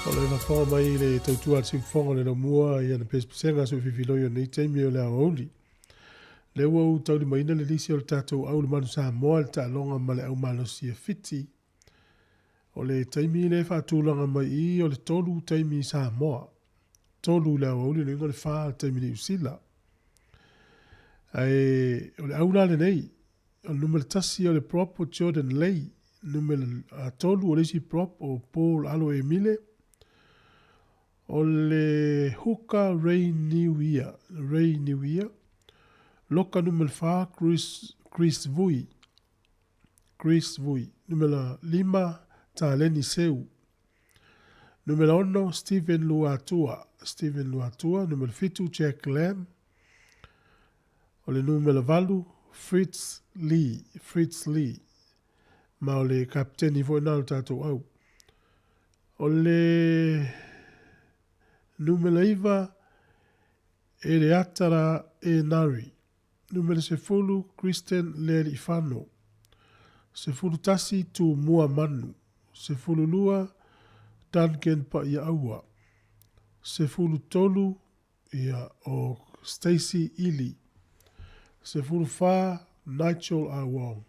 O le fafofoga mai le tautua a le siufofoga o le laumua i ana pesepesega so fifiloi o nei taimi o le aoauli. Lea ua ou taulimaina le lisi o le tatou au le Manu Samoa i le taaloga ma le au malosi a Fiti. O le taimi lea e faatulaga mai i i o le 3 taimi i Samoa. 3 i le aoauli, lona uiga o le 4 le taimi i Niu Sila. Ae o le au la lenei, o le numera 1 o le prop o Jordan Lay, numera 3 o le isi prop o Paul Alo Emile, o le hooker Ray Niuia, Ray Niuia, loka numera 4 Chris, Chris Vui, Chris Vui, numera 5 Taleni Seu, numera 6 Stephen Luatua, Stephen Luatua, numera 7 Jack Lam, o le numera 8 Fritz Lee, Fritz Lee, ma o le kapiteni foi na o le tatou au. O le numera 9 Eleatara Enari, numera 10 Kristen Lealiifano, 11 Tumua Manu, 12 Duncan Pa'ia'aua, 13 ia o Stacey Ili, 14 Nigel A. Wong,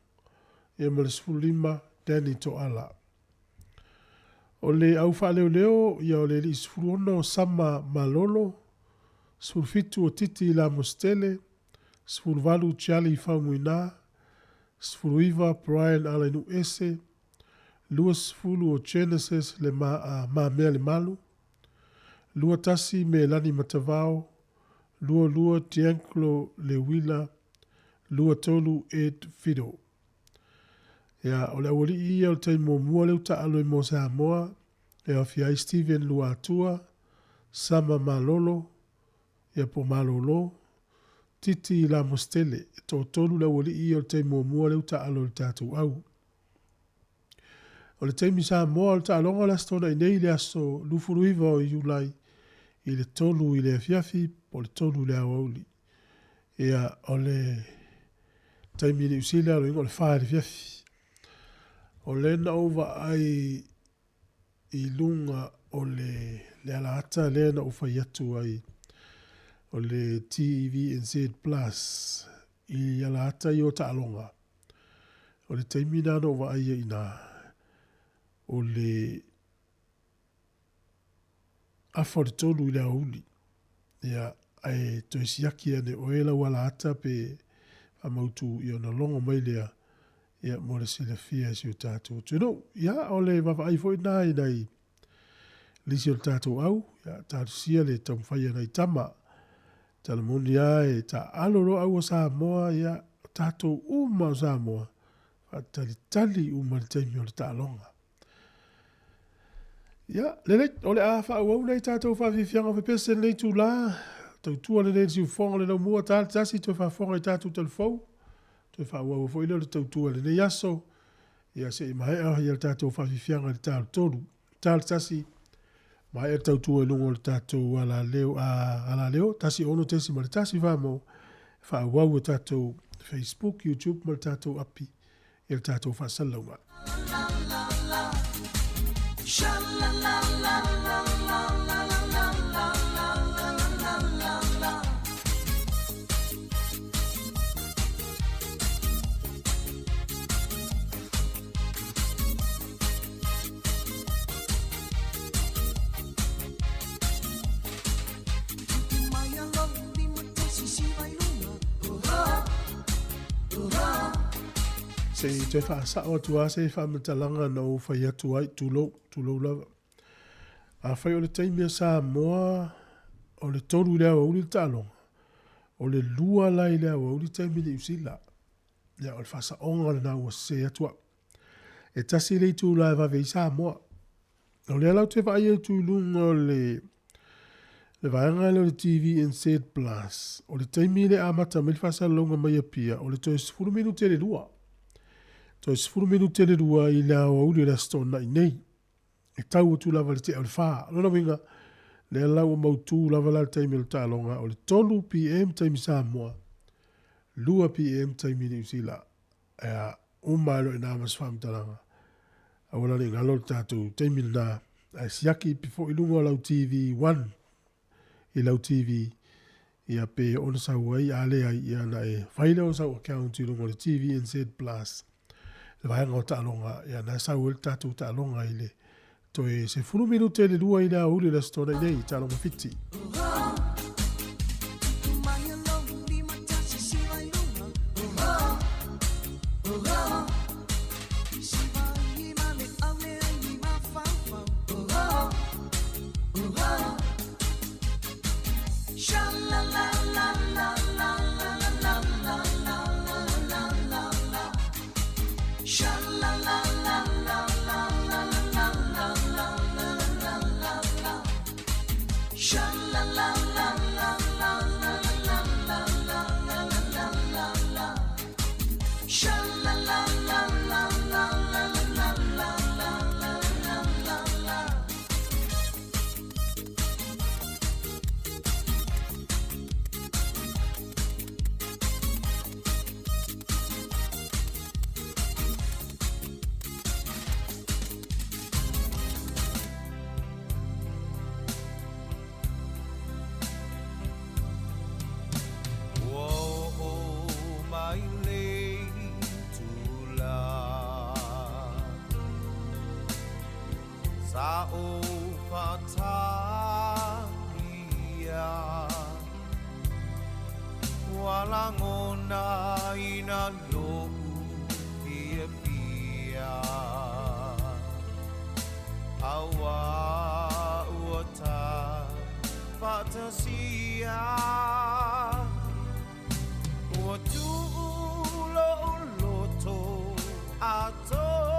ia ma le 15 Danny Toala. O le au faaleoleo ia o le alii 16 o Sama Malolo, 17 o Titi Lamositele, 18 Charlie Faumuina, 19 Brian Alainu'uese, 20 o Genesis le Mamea Lemalu, 21 Melani Matavao, 22 Dianclo Leuila, 23 Ed Fido. Ia, o le aualii ia o le taimi muamua lea ua taalo ai mo Samoa, e aofia ai Steven Luatua, Sama Malolo, ia po o Malolo, Titi Lamositele, e toatolu le aualii ia o le taimi muamua lea ua taalo i le tatou au. O le taimi Samoa o le taaloga o le Aso Toonai nei i le aso 29 o Iulai i le 3 i le afiafi po o le 3 i le aoauli. Ia, o le taimi i Niu Sila, o le uiga o le 4 i le afiafi. O lea na ou vaai i luga o le, le alaata lea na ou fai atu ai o le TEVNZ Plus i alaata i o taaloga. O le taimi na na ou vaai ai ina, o le afa o le 3 i le aoauli. Ia, ae toe siaki ane oe lau alaata pe faamautu ia ona logo mai lea, ia, mo le silafia e si o tatou atunuu. Ia, o le vaavaai foi na i nai lisi o le tatou au, ia, talosia le taumafai a nai tama. Tala moni lava e taaalo loa au o Samoa, ia, o tatou uma o Samoa, faatalitali uma i le taimi o le taaloga. Ia, lelei, o le a faaauau nei tatou faafiafiaga fepese i lenei itulā, tautua lenei i le siufofoga o le laumua, ta le tasi toe faafofoga i tatou talafou, toe faaauau ai foi lea o le tautua i lenei aso, ia se i maea ia le tatou faafiafiaga i le ta o le 3. Ta le tasi, maea le tautua i luga o le tatou alaleo, a, alaleo, 16.1 Samoa, faaauau e tatou Facebook, YouTube ma le tatou api i le tatou faasalalauga. Se i toe faasao atu lava se faamatalaga na ou fai atu ai, tulou, tulou lava. Afai o le taimi a Samoa, o le 3 i le aoauli le taaloga, o le 2 la i le aoauli taimi Niu Sila. Ia, o le faasaoga lena ua sese atu au. E tasi le itula e vave ai Samoa. O lea la ou te vaai atu i luga o le le vaega lea o le TVNZ Plus, o le taimi le amata mai le faasalalauga mai Apia, o le toe 10 minute le lua. Toe 10 minute le lua i le aoauli o le Aso Toonai nei. E tau atu lava i le tea o le 4. O lona uiga, lea la ua mautu lava la le taimi o le taaloga, o le 3 PM taimi Samoa, 2 PM taimi Niu Sila. Ea, uma ai loa i ina ma se faamatalaga. Aua la ne i galo le tatou taimi lena, ae siaki foi i luga o lau TV One, i lau TV, ia pe ono sau ai, a leai, ia ona e fai lea o sau account i luga o le TVNZ Plus, le vaega o taaloga, ia na sau ai le tatou taaloga i le toe 10 minute le lua i le aoauli o le Aso Toonai nei, taaloga Fiti. Ua oo mai le itulā Sa ou faatalia Ua lagona ina loʻu fiafia Auā ua ta faatasia Ua tuu loʻu loto atoa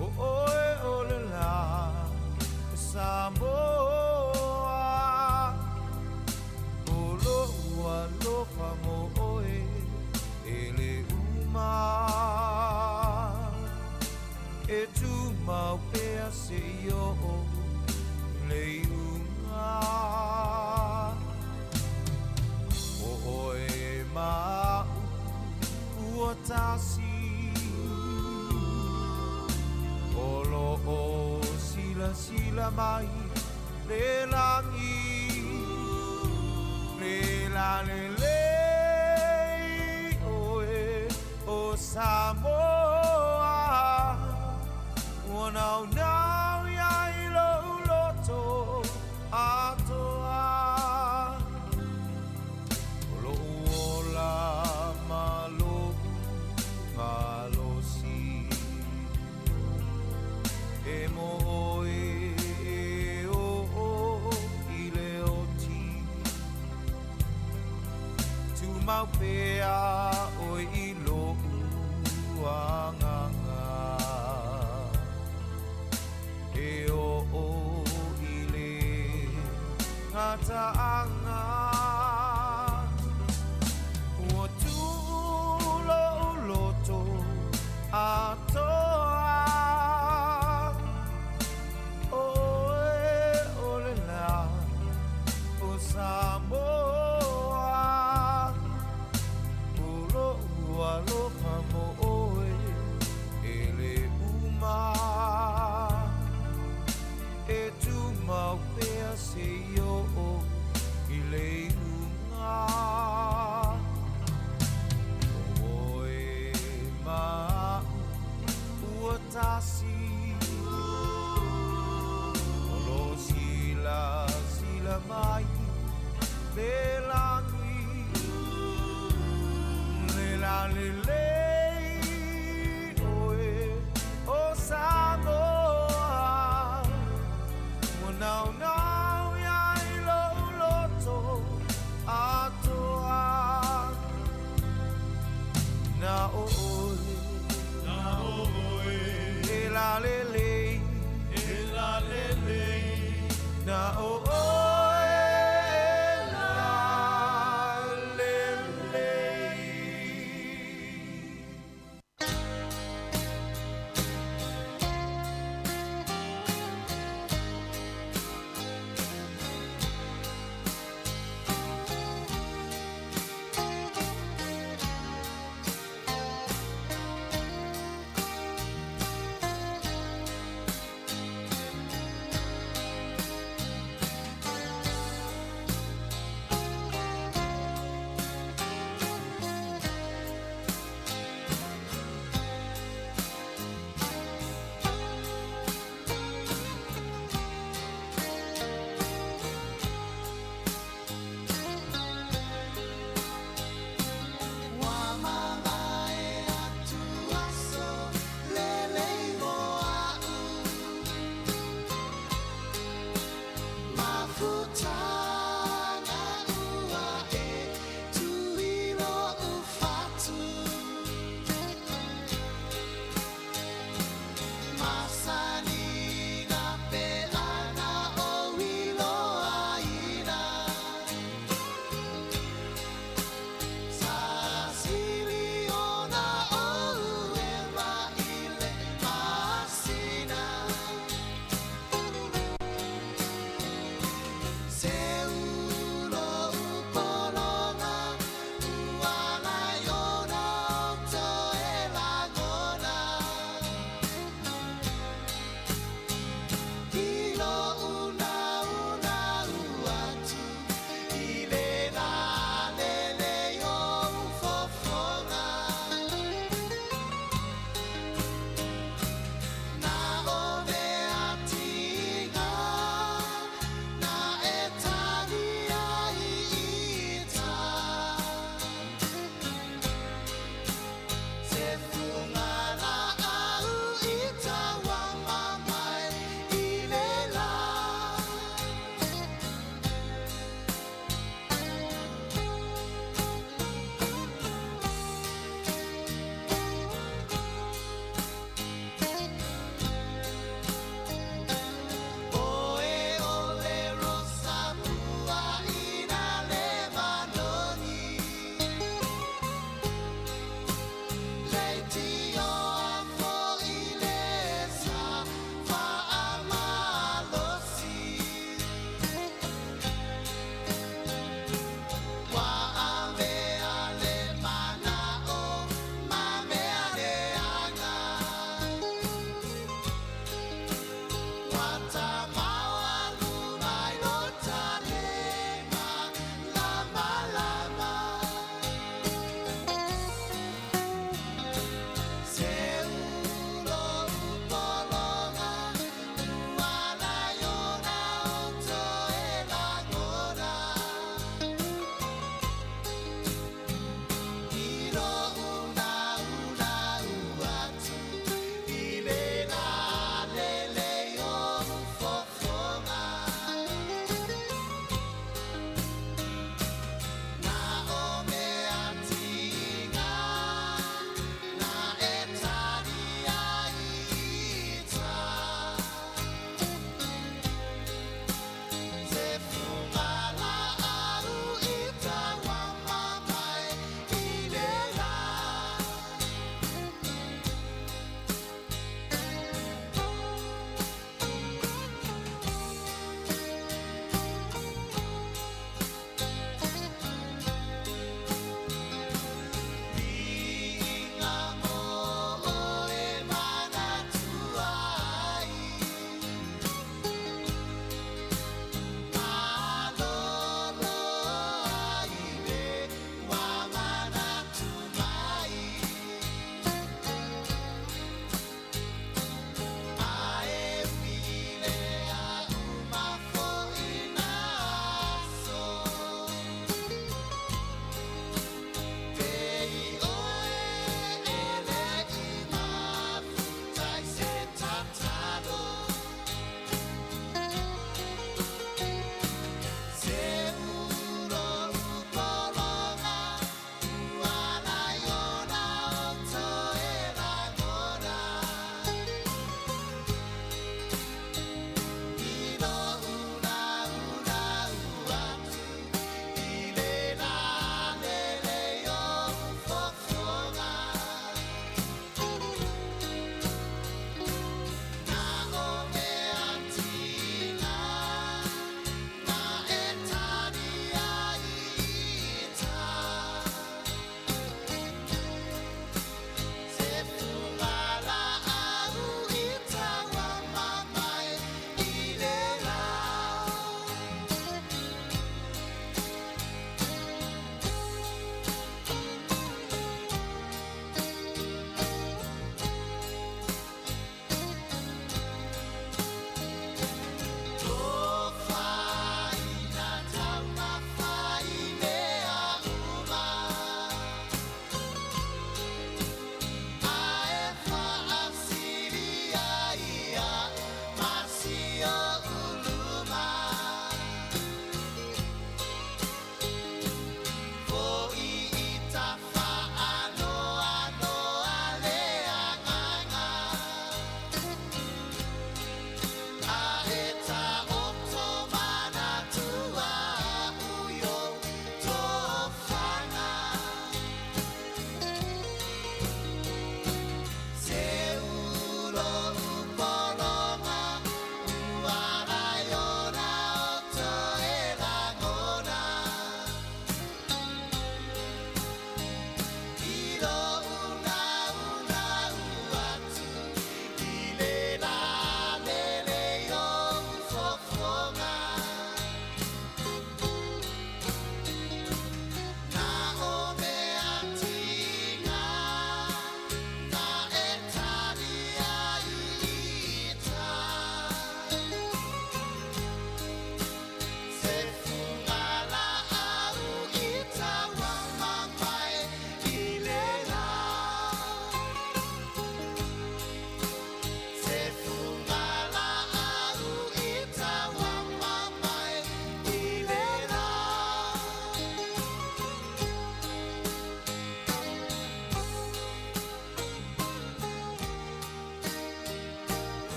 O ʻoe o le lā Samoa O loʻu alofa mo ʻoe e le uma E tumau pea seia oo le iuga O ʻoe ma aʻu ua tasi O loʻo silasila mai le lagi Le lalelei ʻoe o Samoa Ua naunau ia i lou loto atoa O loʻu ola ma loʻu malosi E mo ʻoe e oʻo i le oti Tumau pea ʻoe i loʻu agaga. mataaga. Ua tuu lou loto atoa, oe o le la o Samoa. O lou alofa mo oe e le uma, e tumau pea seia oo i le iuga. O oe ma a'u ua tasi, o lo silasila mai le lagi, le lalelei oe o Samoa. Ua naunau i ai lou loto.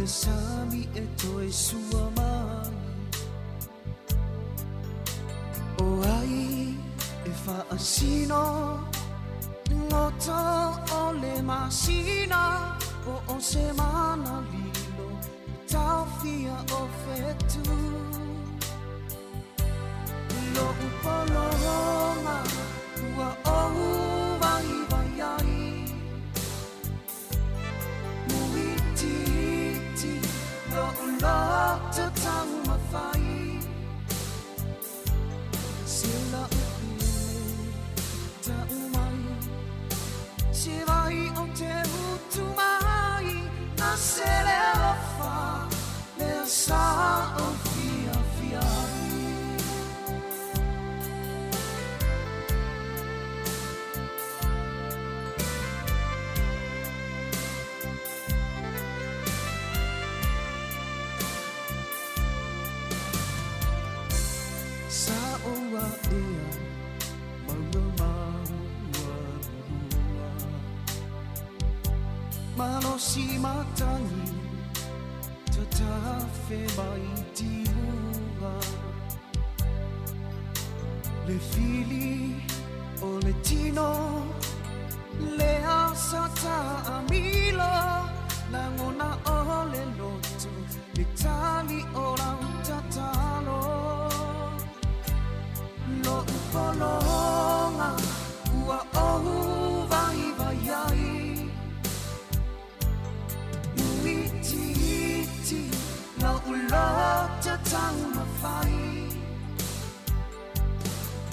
sami e toe sua mai. O ai e whaasino ngoto o le masina o o se mana lilo taofia o whetu. Lo upolonga ua ou vai vai ai. Muititi lo uloto tau mawhai. Se la upile tau mai. Se vai o te utu mai. Na se le alofa le sa o fia fia ai. Sa o a ea maua maua lua. Malosi matangi tatafe mai timuga. Le fili o le tino le asata amilo. Langona o le loto le tali o lau tatalo. Lo upolonga ua ou vai vai ai. Muititi lo uloto tau mawhai.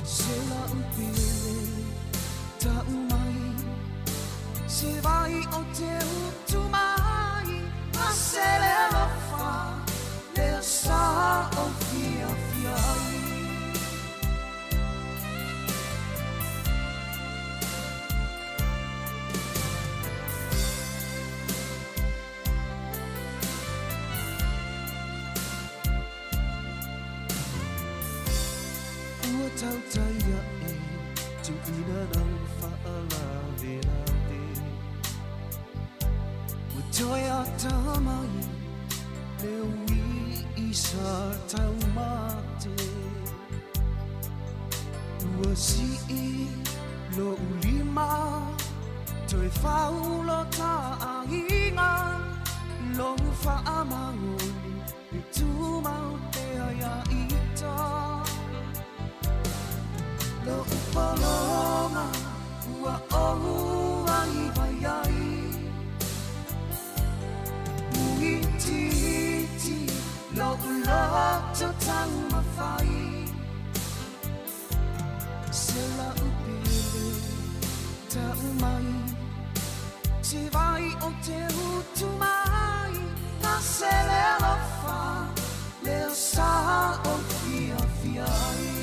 Se la upele tau mai. Se vai o te utu mai. A se le alofa le sa o fia fia ai. Ua tautaia e tuina nau whaalave lave. Ua toe ata mai le ui i sa taumate. Ua sii lo ulima toe whaulo ta ahinga. Lo whaamangoni le tūmau te aia ita. Lo upolonga ua ou ai vai ai. Muititi lo uloto tau mawhai. Se la upele tau mai. Se vai o te utu mai. Na se le alofa le sa o fia fia ai.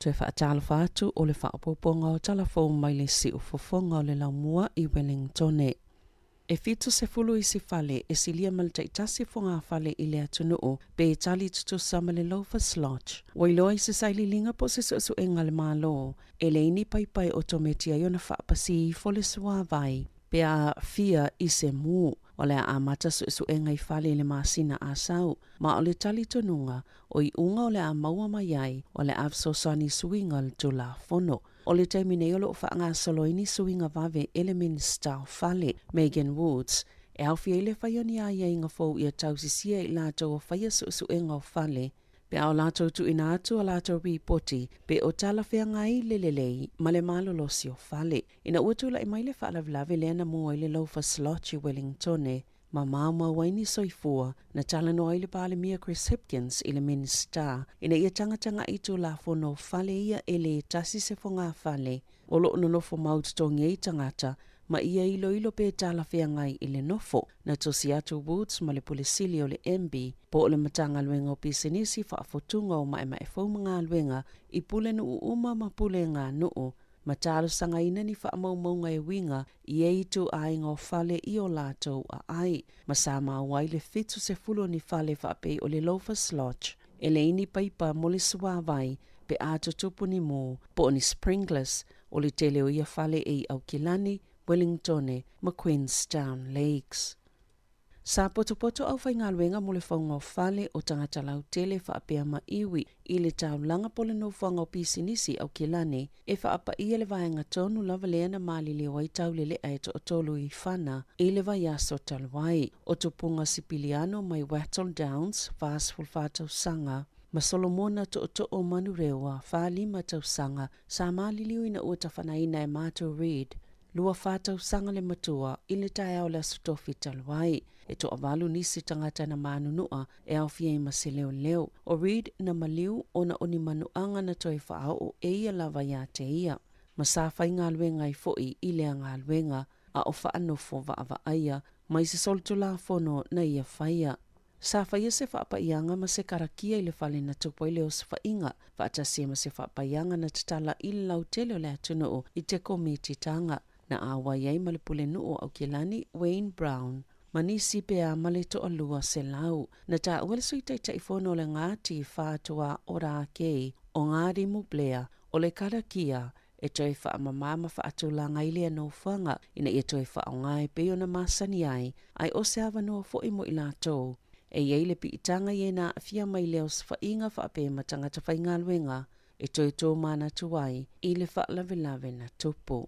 Toe faatalofa atu o le faaopoopoga o tala fou mai le siufofoga o le laumua i Wellingtone. E 70 isi fale e silia ma le taitasi fogafale i le atunuu pe tali tutusa ma le Loafers Lodge. Ua iloa i se sailiiliga po o se suesuega a le Malo, e leai ni paipa e otometi ai ona faapasi ifo le suavai pe a aafia i se mu. O le a amata suesuega i fale i le masina Asau, ma o le talitonuga, o iuga o le a maua mai ai, o le a fesoasoani i suiga o le Tulafono. O le taimi nei o lo o faagasolo ai ni suiga vave e le Minisita o Fale, Megan Woods, e aofia ai le fai o ni aiaiga fou ia tausisia i latou o faia suesuega o fale, pe a o latou tuuina atu a latou ripoti pe o talafeagai le lelei ma le malolosi o fale. Ina ua tulai mai le faalavelave lea na mu ai le Loafers Lodge i Wellingtone, ma maumau ai ni soifua, na talanoa ai le Palemia Chris Hipkins i le Minisita ina ia tagatagai i Tulafono o fale ia e lē tasi se fogafale o lo o nonofo mau totogi ai tagata ma ia iloilo pe talafeagai i le nofo. Na tusi atu Woods ma le Pule Sili o le MB po o le Matagaluega o Pisinisi Faafotuga o Maemae Fou ma Galuega i pulenuu uma ma puleganuu ma talosagaina ni faamaumauga e uiga i e ituaiga o fale i o latou aai, ma sa maua ai le 70 o ni fale faapei o le Loafers Lodge, e leai ni paipa mo le suavai pe a tutupu ni mu, po o ni sprinklers, o le tele o ia fale e i Aukilani, Wellingtone ma Queenstown Lakes. Sa potopoto aufaigaluega mo le fauga o fale o tagata lautele faapea ma iwi i le taulaga po le nofoaga o pisinisi i Aukilani e faapaia le vaega tonu lava lea na maliliu ai taulelea e toatolu i Fana i le vaiaso talu ai. O Tupuga Sipiliano mai Wattle Downs, 44 tausaga, ma Solomona Tootoo Manurewa, 45 tausaga, sa maliliu ina ua tafanaina e Mato Reid, 24 tausaga le matua, i le taeao o le Aso Tofi talu ai. E toavalu nisi tagata na manunua e aofia ai ma se leoleo. O Reid na maliu ona o ni manuaga na toe faaoo e ia lava iā te ia, ma sa faigaluega ai foi i lea galuega a o faanofo vaavaaia mai se solitulafono na ia faia. Sa faia se faapaiaga ma se karakia i le fale na tupu ai le osofaiga, faatasi ai ma se faapaiaga na tatala i le lautele o le atunuu i te komititaga na auai ai ma le pulenuu o Aukilani, Wayne Brown, ma nisi pea ma le toalua selau. Na taua le Sui Taitaifono o le Ngāti Whātua Ōrākei o Ngārimu Blair o le karakia e toe faamamā ma faatulaga ai lea nofoaga ina ia toe faaaoga e pei ona masani ai, ae o se avanoa foi mo i latou e i ai le piitaga i e na aafia mai lea osofaiga faapea ma tagata faigaluega e toe tōmanatu ai i le faalavelave na tupu.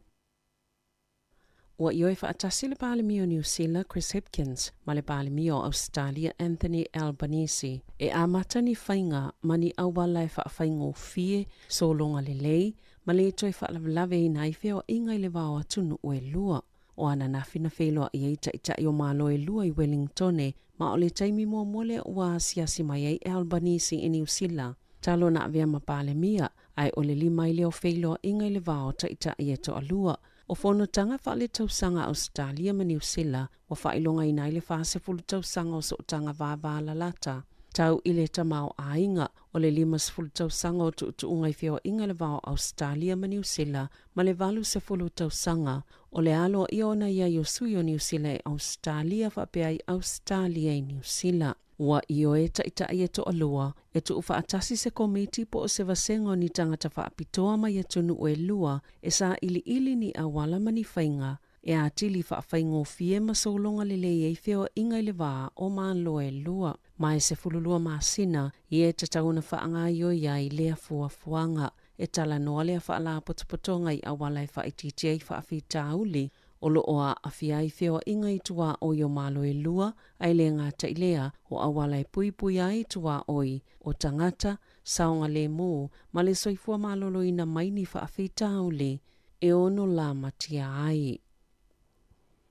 Ua ioe faatasi le Palemia o Niu Sila Chris Hipkins ma le Palemia o Ausetalia Anthony Albanese e amata ni faiga ma ni auala e faafaigofie, sologa lelei ma le toe faalavelave ai feoaiga i le va o atunuu e lua. O ananafi na feiloai ai taitai o Malo e lua i Wellingtone ma o le taimi muamua lea ua asiasi mai ai Albanese i Niu Sila talu ona avea ma Palemia, ae o le lima ai lea o feiloaiga i le va o taitai e toalua. O fonotaga faaletausaga a Ausetalia ma Niu Sila ua faailogaina ai le 40 tausaga o sootaga vavalalata tau i le tamaoaiga, o le 50 tausaga o tuutuuga i feoaiga i le va o Ausetalia ma Niu Sila ma le 80 tausaga o le aloaia ona i ai o sui o Niu Sila i Ausetalia faapea ai Ausetalia i Niu Sila. Ua ioe taitai e toalua e tuufaatasi se komiti po o se vasega o ni tagata faapitoa mai atunuu e lua e sailiili ni auala ma ni faiga e atili faafaigofie ma sologa lelei ai feoaiga i le va o Malo e lua. Ma e 12 masina ia e tatau ona faagaoioi ai lea fuafuaga. E talanoa lea faalapotopotoga i auala e faaitiitia ai faafitauli o lo o aafia ai feoaiga i tuaoi o Malo e lua, ae le gata i lea, o auala e puipuia ai tuaoi o tagata, saogalemu, ma le soifua maloloina mai ni faafitauli e ono lamatia ai.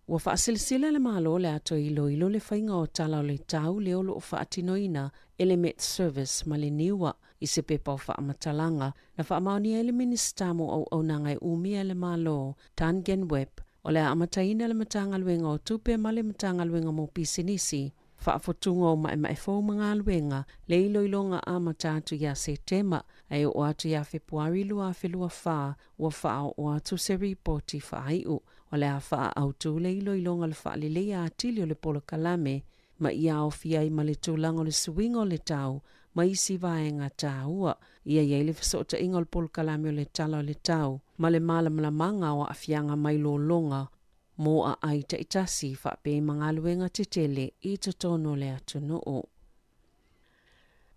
Ua faasilasila le Malo o le a toe iloilo le faiga o tala o le tau lea o lo o faatinoina e le Met Service ma le NIWA i se pepa o faamatalaga na faamaonia ai le Minisita mo Auaunaga e Umia e le Malo, Duncan Webb, o le a amataina le Matagaluega o Tupe ma le Matagaluega mo Pisinisi. Faafotuga o Maemae Fou ma Galuega, le iloiloga amata atu ia Setema a e oo atu ia Fepuari 2024 ua faaoo atu se ripoti faaiu. O le a faaautu le iloiloga o le faaleleia atili o le polokalame ma ia aofia ai ma le tulaga o le suiga o le tau ma isi vaega taua. Ia i ai le fesootaiga o le polokalame o le Tala o le Tau ma le malamalamaga o aafiaga mai lologa mo aai taitasi faapea ma galuega tetele i totonu o le atunuu.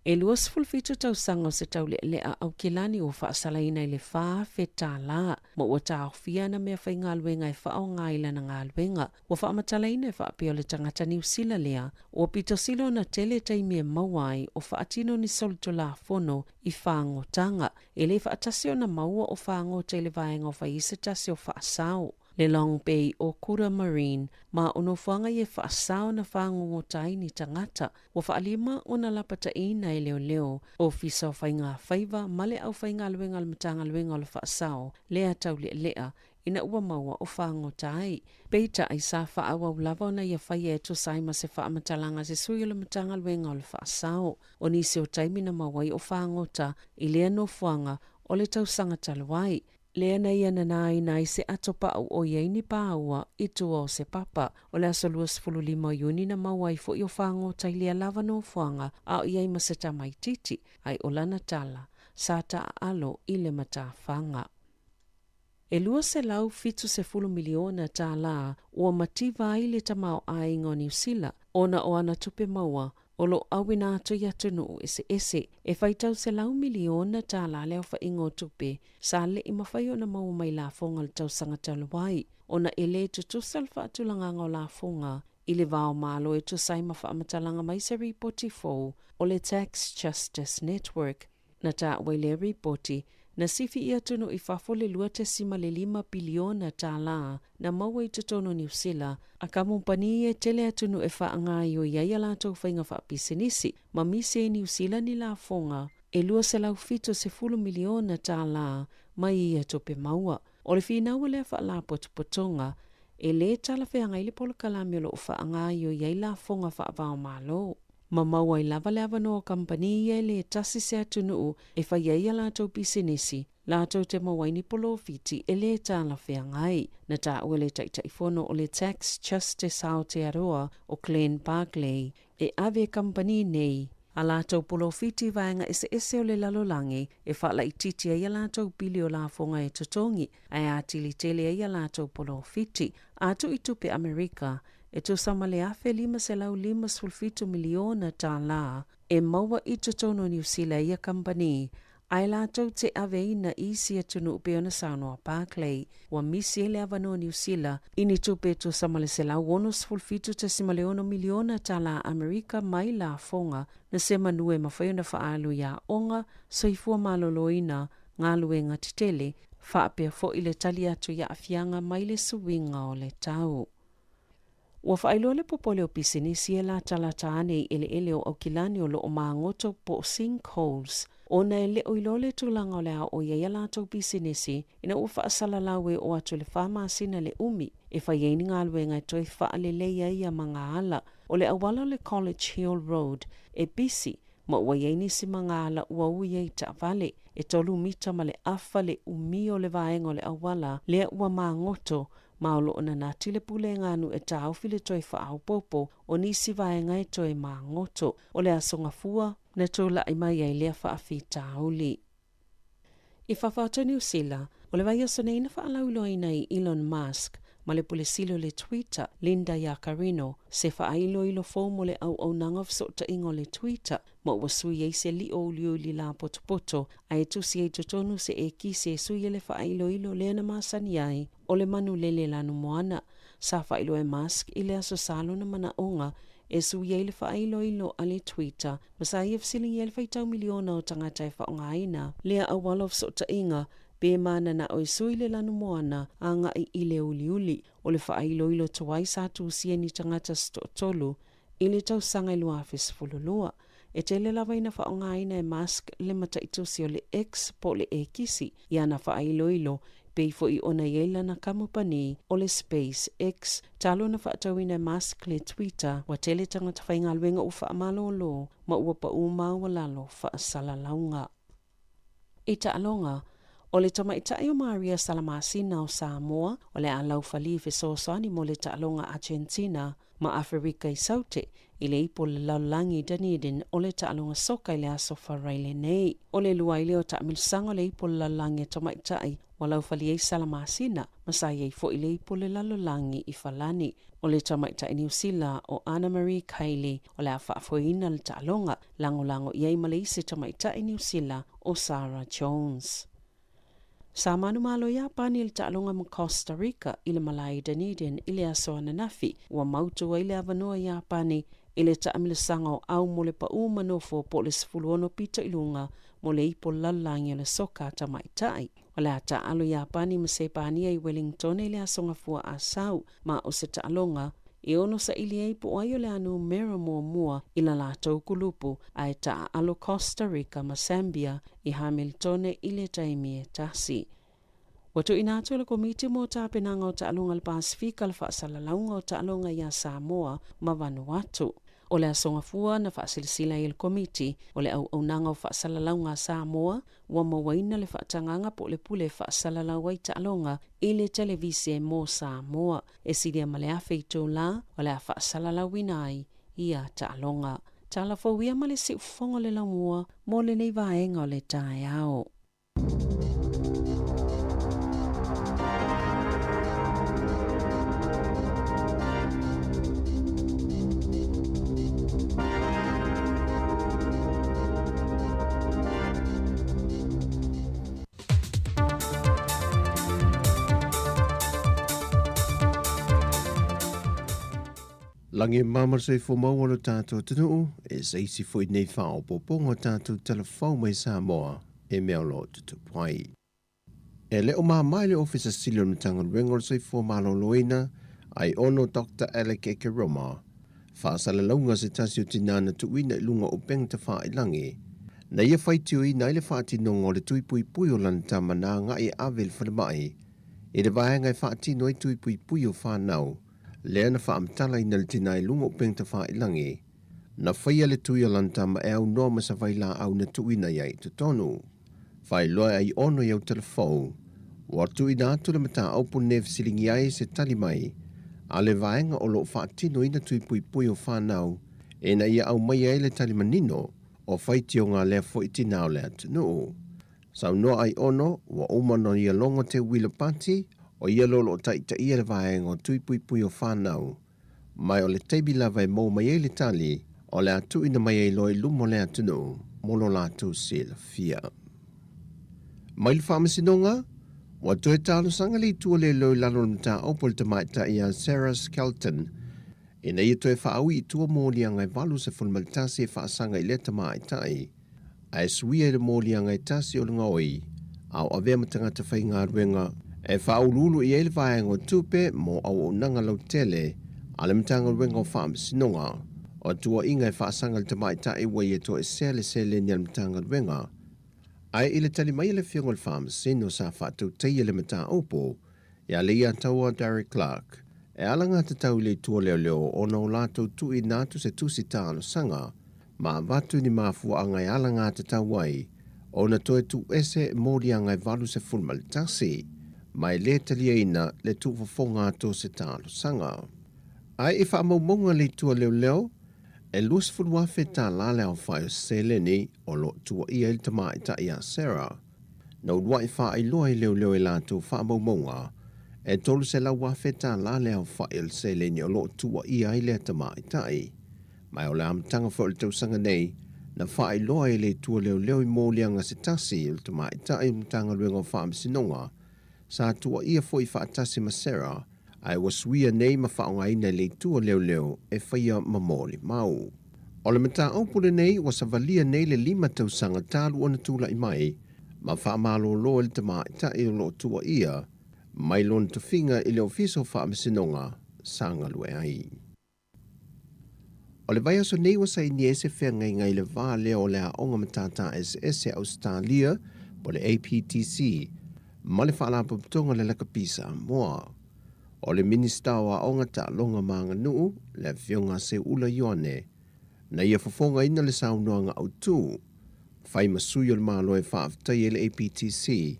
E 27 tausaga o se taulealea Aukilani ua faasalaina i le $4,000 ma ua taofia ana meafaigaluega e faaaoga i lana galuega. Ua faamatalaina e faapea o le tagata Niu Sila lea ua pito sili ona tele taimi e maua ai o faatino ni solitulafono i fagotaga. E le faatasi ona maua o fagota i le vaega o fai ai se tasi o faasao. Le Long Bay o Kura Marine, ma o nofoaga ia e faasao na fagogota ai ni tagata. Ua faalima ona lapataiina e leoleo, Ofisa o Faiga Faiva ma le Aufaigaluega a le Matagaluega o le Faasao lea taulealea ina ua maua o fagota ai. Peitai, sa faaauau lava ona ia faia e tusa ai ma se faamatalaga a se sui o le Matagaluega o le Faasao. O nisi o taimi na maua ai o fagota i lea nofoaga o le tausaga talu ai, lea na ia nanaina ai se ato paʻu o i ai ni pāua i tua o se papa. O le aso 25 o Iuni na maua ai foi o fagota i lea lava nofoaga a o i ai ma se tamaitiiti, a i o lana tala, sa taaalo i le matafaga. E $270 miliona tālā ua mativa ai le tamaoaiga o Niu Sila ona o ana tupe maua o lo o auina atu i atunuu eseese. E faitau $100 miliona le aofaiga o tupe sa le i mafai ona maua mai lafoga o le tausaga talu ai, ona e le tutusa le faatulagaga o lafoga i le va o Malo e tusa ai ma faamatalaga mai se ripoti fou o le Tax Justice Network. Na taua i lea ripoti, na sifi i atunuu i fafo le $2.5 piliona na maua i totonu o Niu Sila a kamupani e tele atunuu e faagaoioi ai a latou faiga faapisinisi ma misi ai Niu Sila ni lafoga e $270 miliona mai ia tupe maua. O le finau o lea faalapotopotoga, e lē talafeagai le polokalame o lo o faagaoioi ai lafoga faava-o-Malo. Ma maua ai lava le avanoa o kamupani ia e lē tasi se atunuu e fai ai a latou pisinisi, latou te maua ai ni polofiti e lē talafeagai. Na taua e le Taitaifono o le Tax Justice Aotearoa o Glenn Barclay, e ave e kamupani nei a latou polofiti i vaega eseese o le lalolagi e faalaitiiti ai a latou pili o lafoga e totogi ae atili tele ai a latou polofiti. A tuu i tupe Amerika, e tusa ma le $1,557 miliona e maua i totonu o Niu Sila e ia kamupani, ae latou te aveina i isi atunuu pei ona saunoa Barclay. Ua misi ai le avanoa o Niu Sila i ni tupe e tusa ma le $167.6 miliona Amerika mai lafoga na se manu e mafai ona faaalu i aoga, soifua maloloina, galuega tetele, faapea foi le tali atu i aafiaga mai le suiga o le tau. Ua faailoa le popole o pisinisi e latalata ane i eleele o Aukilani o lo o magoto po o sinkholes ona e le o iloa le tulaga o le a oo i ai a latou pisinisi ina ua faasalalau e oo atu i le fa masina le umi e fai ai ni galuega e toe faalelei ai ia magaala o le auala o le College Hill Road e pisi ma ua i ai nisi magaala ua ui ai taavale. E tolu mita ma le afa le umi o le vaega o le auala lea ua magoto ma o lo o nanati le pulega a nuu e taofi le toe faaopoopo o nisi vaega e toe magoto. O le Aso Gafua na tulai mai ai lea faafitauli. I fafo atu o Niu Sila, o le vaiaso nei na faalauiloaina ai Elon Musk ma le pule sili o le Twitter, Linda Yaccarino, se faailoilo fou mo le auaunaga o fesootaiga o le Twitter ma ua sui ai se lio uliuli lapotopoto ae tusi ai i totonu se ekisi e sui ai le faailoilo lea na masani ai o le manu lele lanumoana. Sa faailoa e Musk i le Aso Sa lona manaoga e sui ai le faailoilo a le Twitter ma sa ia fesiligia ai le faitau miliona o tagata e faaaogaina lea auala o fesootaiga pe mananao e sui le lanumoana agai i le uliuli. O le faailoilo tuai sa tusia ni tagata se toatolu i le tausaga e 2012. E tele lava ina faaaogaina e Musk le mataitusi o le X po o le ekisi i ana faailoilo. Pei foi ona i ai lana kamupani o le SpaceX. Talu ona faatauina e Musk le Twitter, ua tele tagata faigaluega ua faamalolo ma ua pau maualalo faasalalauga. I taaloga, o le tamaitai o Maria Salamasina o Samoa o le a laufali i fesoasoani mo le taaloga Argentina ma Aferika i Saute i le Ipu o le Lalolagi i Dunedin o le taaloga soka i le Aso Faraile nei. O le lua ai lea o taamilosaga o le Ipu o le Lalolagi a Tamaitai ua laufali ai Salamasina ma sa i ai foi i le Ipu o le Lalolagi i Falani. O le tamaitai Niu Sila o Anna Marie Kiley o le a faafoeina le taaloga, lagolago i ai ma le isi tamaitai Niu Sila o Sarah Jones. Sa manumalo Iapani i le taaloga ma Costa Rica i le malae i Dunedin i le aso ananafi, ua mautu ai le avanoa Iapani i le taamilosaga o au mo le pau ma nofo po o le 16 pito i luga mo le ipu o le lalolagi o le soka a tamaitai. O le a taaalo Iapani ma Sepania i Wellingtone i le Aso Gafua Asau, ma o se taaloga e ono saili ai po o ai o le a numera muamua i la latou kulupu, ae taaalo Costa Rica ma Sambia i Hamiltone i le taimi e tasi. Ua tuuina atu e le Komiti mo Tapenaga o Taaloga a le Pasefika le faasalalauga o taaloga iā Samoa ma Vanuatu. O le Aso Gafua na faasilasila ai e le Komiti o le Auaunaga o Faasalalauga a Samoa ua mauaina le faatagaga po o le pule e faasalalau ai taaloga i le televise mo Samoa. E silia ma le 1000 itulā o le a faasalalauina ai ia taaloga. Tala fou ia ma le siufofoga o le laumua mo lenei vaega o le taeao. Lagi e mama le soifua maua o lo tatou atunuu, e se isi foi nei faaopoopoga o tatou talafou mai Samoa e mea o lo o tutupu ai. E le o mama i le Ofisa Sili o le Matagaluega o le Soifua Maloloina, Aiono Doctor Alec Ekeroma, faasalalauga se tasi o tinā na tuuina i luga o upega tafailangi, na ia faitioina ai le faatinoga o le tui puipui o lana tama na agai e ave i le falemai i le vaega e faatino ai tui puipui o fanau, lea na faamatalaina le tinā i luga o upega tafailangi, na faia le tui o lana tama e aunoa ma sa vailaau na tuuina i ai i totonu. Faailoa e Aiono i au talafou, ua tuuina atu le mataupu lenei e fesiligia ai se tali mai a le vaega o lo o faatinoina tui puipui o fanau ina ia aumaia ai le tali manino o faitioga a lea foi tinā o le atunuu. Saunoa Aiono, ua uma ona ia logo te uila pati, o ia lo o lo o taitaia le vaega o tui puipui o fanau, mai o le taimi lava e maua mai ai le tali, o le a tuuina mai ai loa i luma o le atunuu mo lo latou silafia. Mai le Faamasinoga, ua toe talosaga le Itu o Leoleo i lalo o le mataupu a le tamaitai ia Sarah Skelton ina ia toe faaui i tua moliaga e 81 e faasaga i lea tamaitai, ae suia i le moliaga e tasi o le gaoi a o avea ma tagata faigaluega e faauluulu i ai le vaega o tupe mo auaunaga lautele a le Matagaluega o Faamasinoga. O tuuaiga e faasaga i le tamaitai ua ia toesea le seleni a le Matagaluega. Ae i le tali mai a le Afioga i le Faamasino sa faatautaia le mataupu ia Leiataua Derek Clark, e alagatatau i le Itu o Leoleo ona o latou tuuina atu se tusi talosaga ma avatu ni mafuaaga e alagatatau ai ona toe tuuese moliaga e 81, ma e lē taliaina le tuufofoga atu o se talosaga. Ae i faamaumauga a le Itu a Leoleo, e $20,000 tālā le aofai o seleni o lo o tuuaia ai le tamaitai ia Sarah. Na uluai faailoa e leoleo i latou faamaumauga, e $300,000 tālā le aofai o le seleni o lo o tuuaia ai lea tamaitai. Ma o le amataga foi o le tausaga nei, na faailoa ai e le Itu a Leoleo i moliaga se tasi o le tamaitai o le Matagaluega o Faamasinoga, sa tuuaia foi faatasi ma Sarah, ae ua suia nei ma faaaogaina e le Itu a Leoleo e faia ma molimau. O le mataupu lenei ua savalia nei le 5 tausaga talu ona tulai mai ma faamalolo ai le tamaitai o lo o tuuaia mai lona tofiga i le Ofisa o Faamasinoga sa galue ai. O le vaiaso nei ua sainia ai se feagaiga i le va lea o le Aoga Matata Eseese a Ausetalia po o le APTC. ma le Faalapotopotoga o le Lakapi Samoa. O le Minisita o Aoga, Taaloga ma Aganuu, le Afioga a Seuula Ioane, na ia fofogaina le saunoaga autu, fai ma sui o le Malo e faafetaia ai le APTC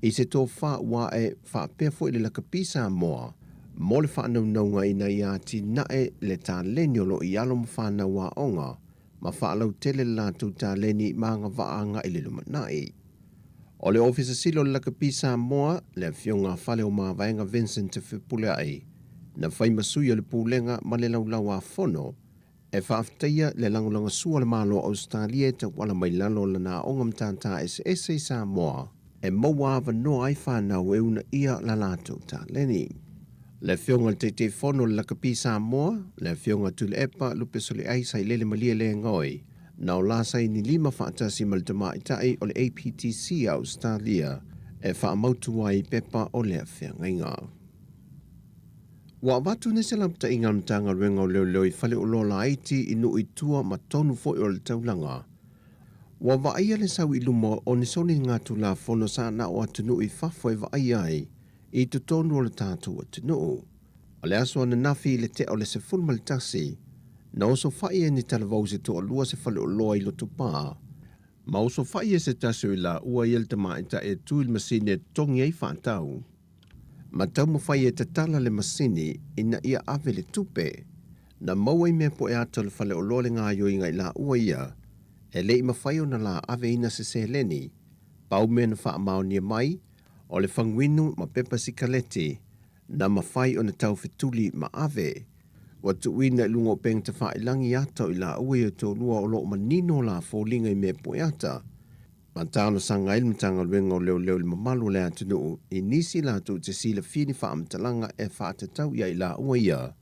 i se tofa ua ae faapea foi le Lakapi Samoa mo le faanaunauga ina ia atinae le taleni o lo o i alo ma fanau aoga ma faalautele le latou taleni ma agavaa agai i le lumanai. O le Ofisa Sili o le Lakapi Samoa, le Afioga a Faleomavaega Vincent Fepuleai, na fai ma sui o le Pulega ma le Laulau-a-Fono e faafetaia le lagolagosua a le Malo o Ausetalia e tauala mai lalo o lana aoga matata eseese i Samoa e maua avanoa ai fanau e uunaia la latou taleni. Le Afioga i le Taitaifono o le Lakapi Samoa, le Afioga Tuilaepa Lupesoliai Sailele Malielegaoi, na o la saini lima faatasi ma le tamaitai o le APTC a Ausetalia e faamautu ai pepa o lea feagaiga. Ua avatu nei se lapataiga a le Matagaluega o Leoleo i faleoloa laiti i nuu i tua ma tonu foi o le taulaga. Ua vaaia le sau i luma o ni soligatulafono sa na o atunuu i fafo e vaaia ai i totonu o le tatou atunuu. O le aso ananafi i le tea o le 11, na osofai ai ni talavou se toalua se faleoloa i Lotopa, ma osofai e se tasi o i laua ia le tamaitai e tu i le masini e totogi ai faatau, ma taumafai e tatala le masini ina ia ave le tupe. Na maua i mea poe ata o le faleoloa le gaoioiga i laua ia, e le i mafai ona la aveina se seleni, pau mea na faamaonia mai, o le faguinu ma pepa sikaleti na mafai ona taufetuli ma ave. Ua tuuina i luga o upega tafailagi ata o i laua ia toalua o lo o manino la foliga i mea poeata. Ma talosaga ai le Matagaluega o Leoleo i le mamalu o le atunuu i nisi latou te silafia ni faamatalaga e faatatau ia i laua ia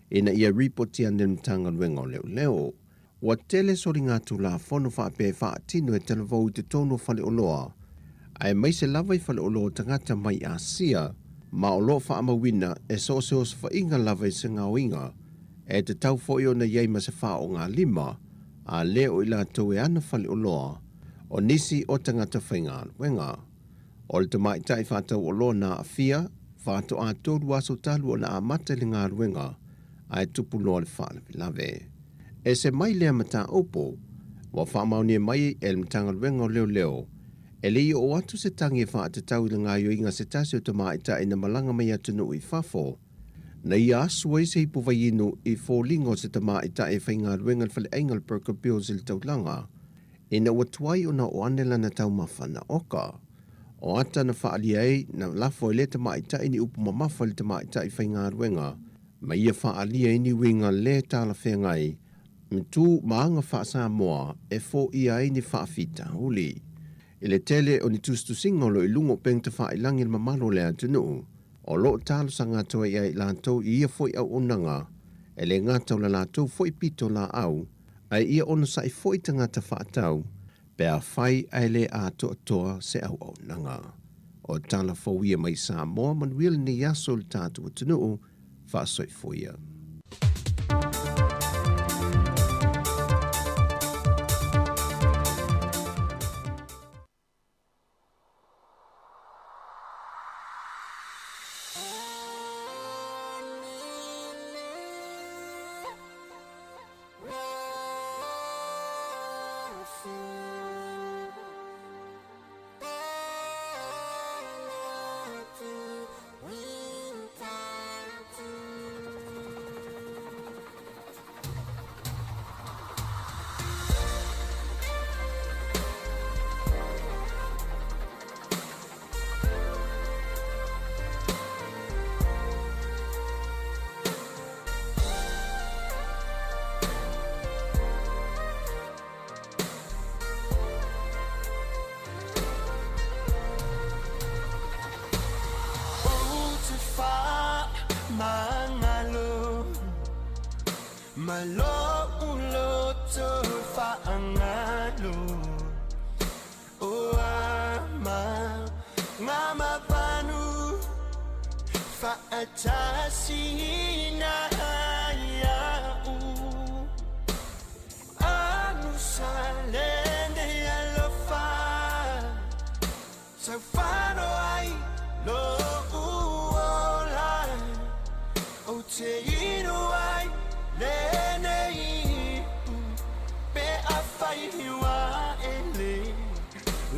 ina ia ripotia ane le Matagaluega o Leoleo. Ua tele soligatulafono faapea e faatino e talavou i totonu o faleoloa, aemaise lava i faleoloa o tagata mai Asia, ma o lo o faamauina e so o se osofaiga lava i se gaoiga, e tatau foi ona i ai ma se faaaogalima, a le o i latou e ana faleoloa, o nisi o tagata faigaluega. O le tamaitai faatauoloa na aafia, faatoa tolu aso talu ona amata i le galuega, ae tupu loa le faalavelave. Ese mai lea mataupu, ua faamaonia mai e le Matagaluega o Leoleo, e le i oo atu se tagi e faatatau i le gaoioiga a se tasi o tamaitai na malaga mai atunuu i fafo, na ia asu ai se ipu vaiinu i foliga o se tamaitai e faigaluega i le faleaiga o le Burger Bills i le taulaga, ina ua tuai ona oo ane lana taumafa na oka. O ata na faaalia ai, na lafo ai lea tamaitai ni upu mamafa i le tamaitai faigaluega, ma ia faaalia ai ni uiga lē talafeagai ma tu ma aga faa-Samoa e foia ai ni faafitauli. I le tele o ni tusitusiga o lo o i luga o upega tafailagi i le mamalu o le atunuu, o lo o talosaga atu ai ia i latou i ia foi auaunaga, e le gata o la latou foi pito laau, ae ia onosai foi tagata faatau pe afai ae le atoatoa se auaunaga. O tala fou ia mai Samoa, manuia lenei aso i le tatou atunuu, faasoifuia. Ou te faamagalo ma lou loto faagalo o ama ngamavanu faatasina ia'u anusalene alofa. Saufano ai lo'u ola Ou te inu ai lenei ipu Pe afai ua e le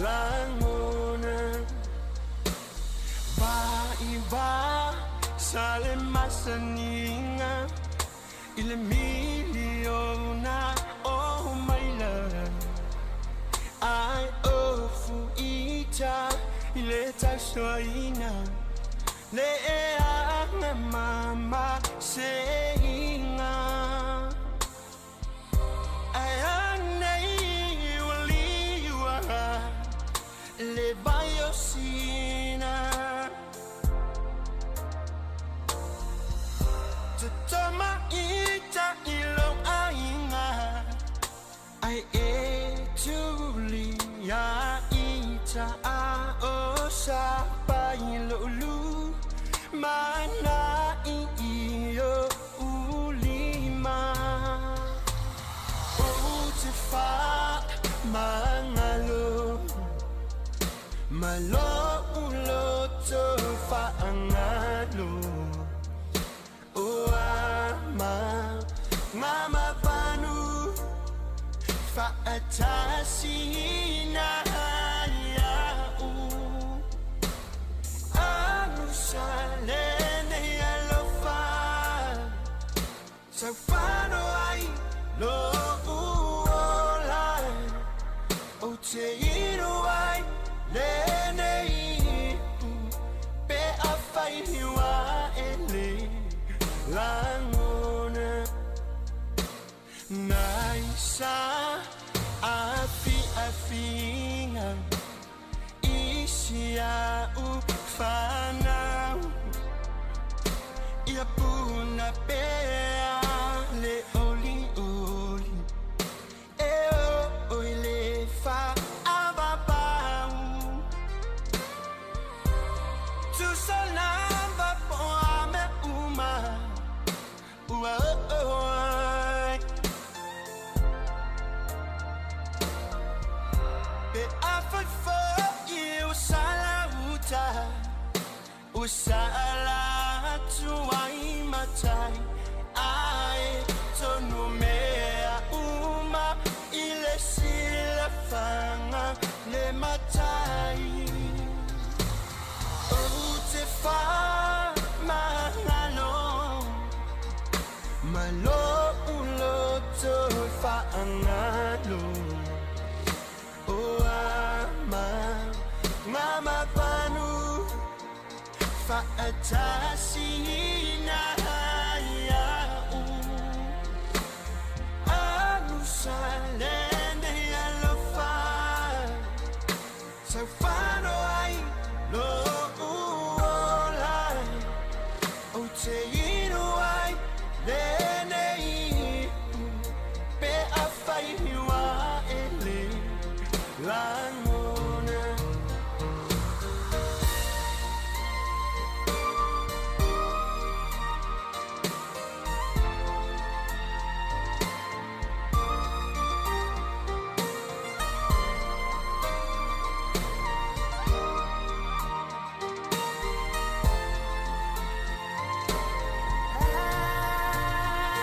lagona Vai va sa le masaniga I le miliona o maila Ai ofu ita i le tausoaina Le eaga mama seiga Ae anei ua liua le vai o Sina Totoma ita i lou aiga Ai e tuli a ita a o sa pai lo'u lu mana i i o ulima Ou te faamagalo ma lo'u loto faagalo O ama ngamavanu fa'atasina ia'u Anusa lenei alofa Saufano ai lo'u ola Ou te inu ai lenei ipu Pe afai ua e le lagona Nai sa afiafiga I si a'u fanau Ia puna pea le olioli E oo i le fa'avavau Tusa lava po o a mea uma ua oo ai Pe afai fo'i ua sala uta Ua sala atu ai matai Ae tonu mea uma i le silafaga le matai Ou te faamagalo ma lo'u loto faagalo O ama ngamavanu fa'atasina ia'u Anusa lenei alofa Saufano ai lo'u ola Ou te inu ai lenei ipu Pe afai ua e le lagona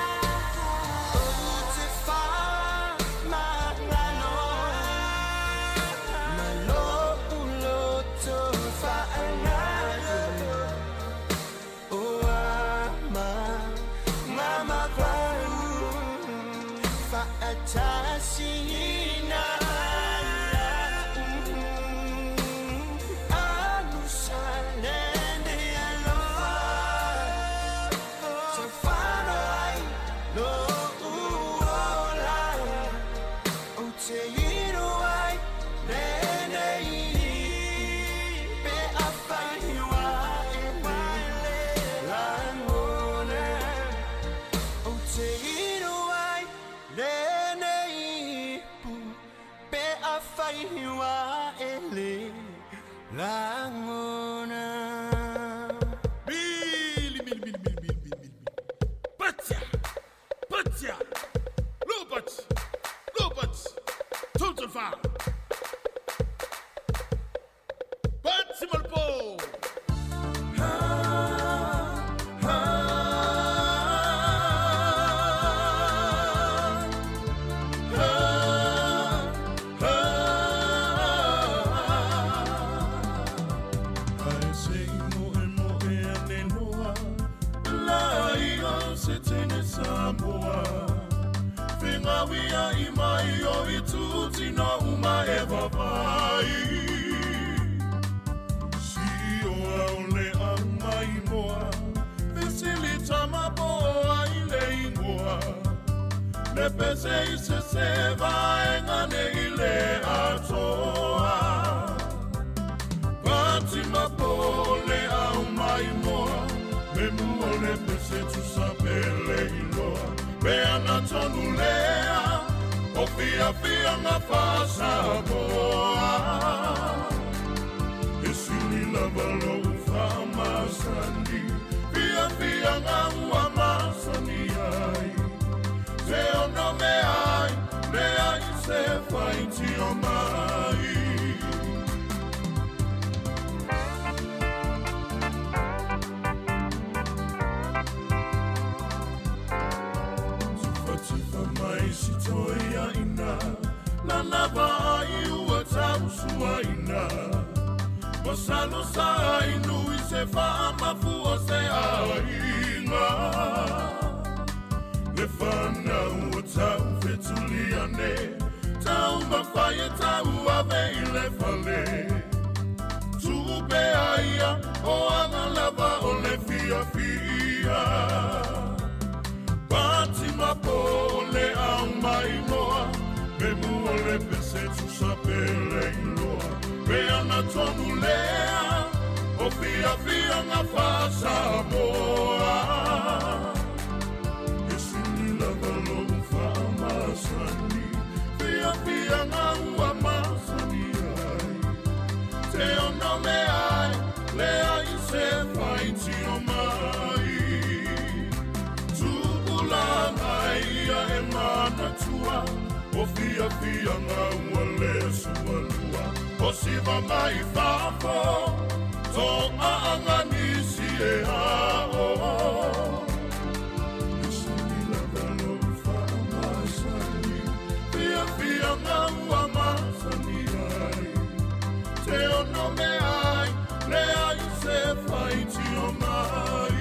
Ou te faamagalo ma lo'u loto faagalo O ama ngamavalu fa'atasina ia'u Anusa lenei alofa Saufano ai lo'u ola Ou te inu ai lenei Pe afai ua e le lagona Ou te inu ai lenei ipu Pe afai ua e le lagona Mili, mili, mili, mili, mili, mili, mili. Patia! Patia! Lopat! Lopat! Total foul! Patimalepo! Ae se i moe moe ane loa La ia se tene Samoa Fengawia i mai o i tūtino uma e vavai Si o au le au mai moa Vesili tama poa i le ingoa Le pese i se se vaenga ne i le atoa Fatima pole au mai moa Me mua le pese tusa pele iloa Pe ana tonu lea O fia fia ngā whasamoa E sili lava lou whamasani Fia fia ngā ua masani ai Te ono me ai Le ai se whaiti o mai Tufatufa mai si toia ina Lana vai ua tausua ina Masalo sa inu i se whaamafu o se aiga Le whanau o tau fetuliane Tau mawhai e tau ave i le fale Tupe aia o anga lava o le fia fia Fatima pole au mai moa Me mua le pese tusa pele iloa Pe ana tonu lea O fia fia ngā whasamoa E sili lava lou whaamasani Fia fia ngā ua masani ai Te ono me ai Le ai se whaiti o mai Tupulanga ia e manatua O fia fia ngā ua le sualua O siva mai fafo To aanga nisi e ao E sili lava lou whaamasani Fia fia ngā ua masani ai Te ono me ai Le ai se whaiti o mai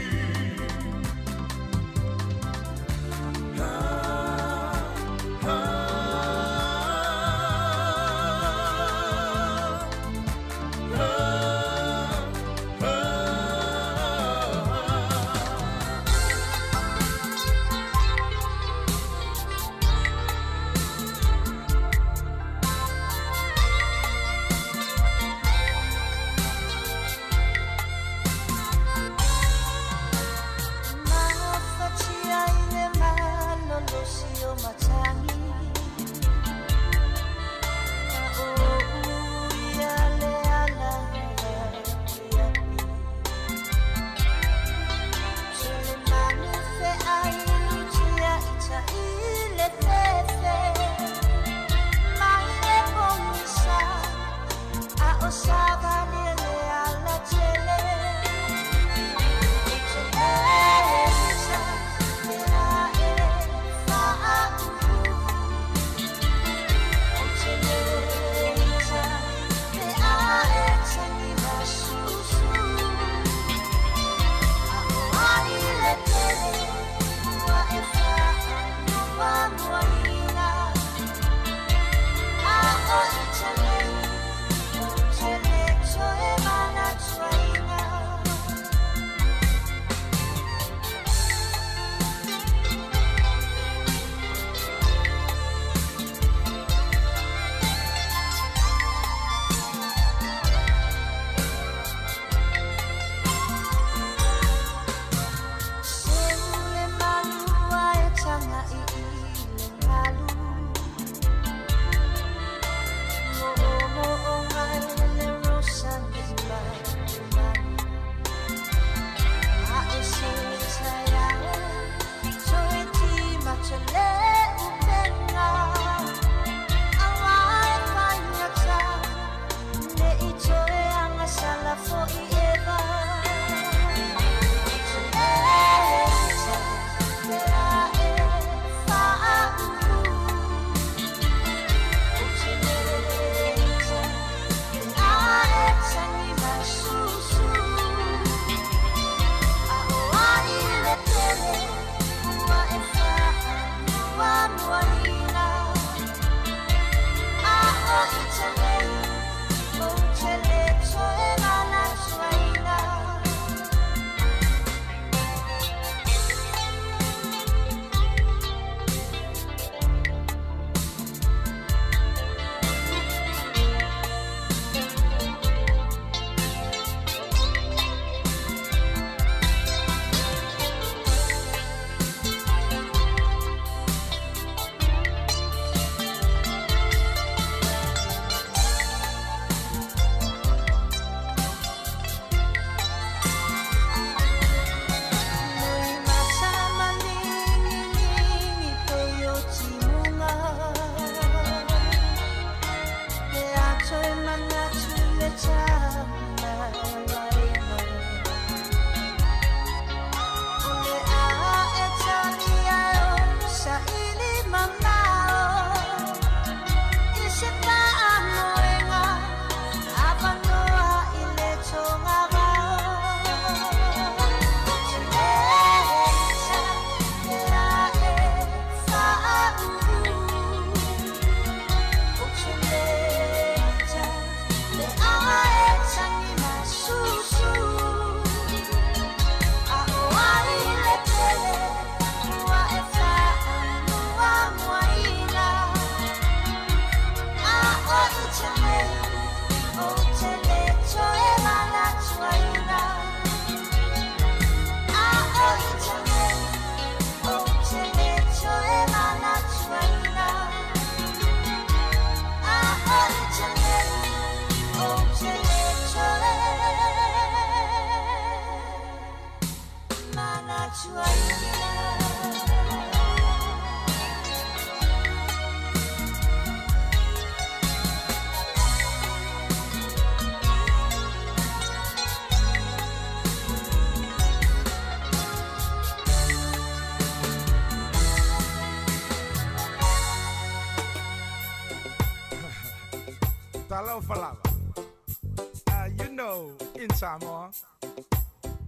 Talofa lava. You know, in Samoa,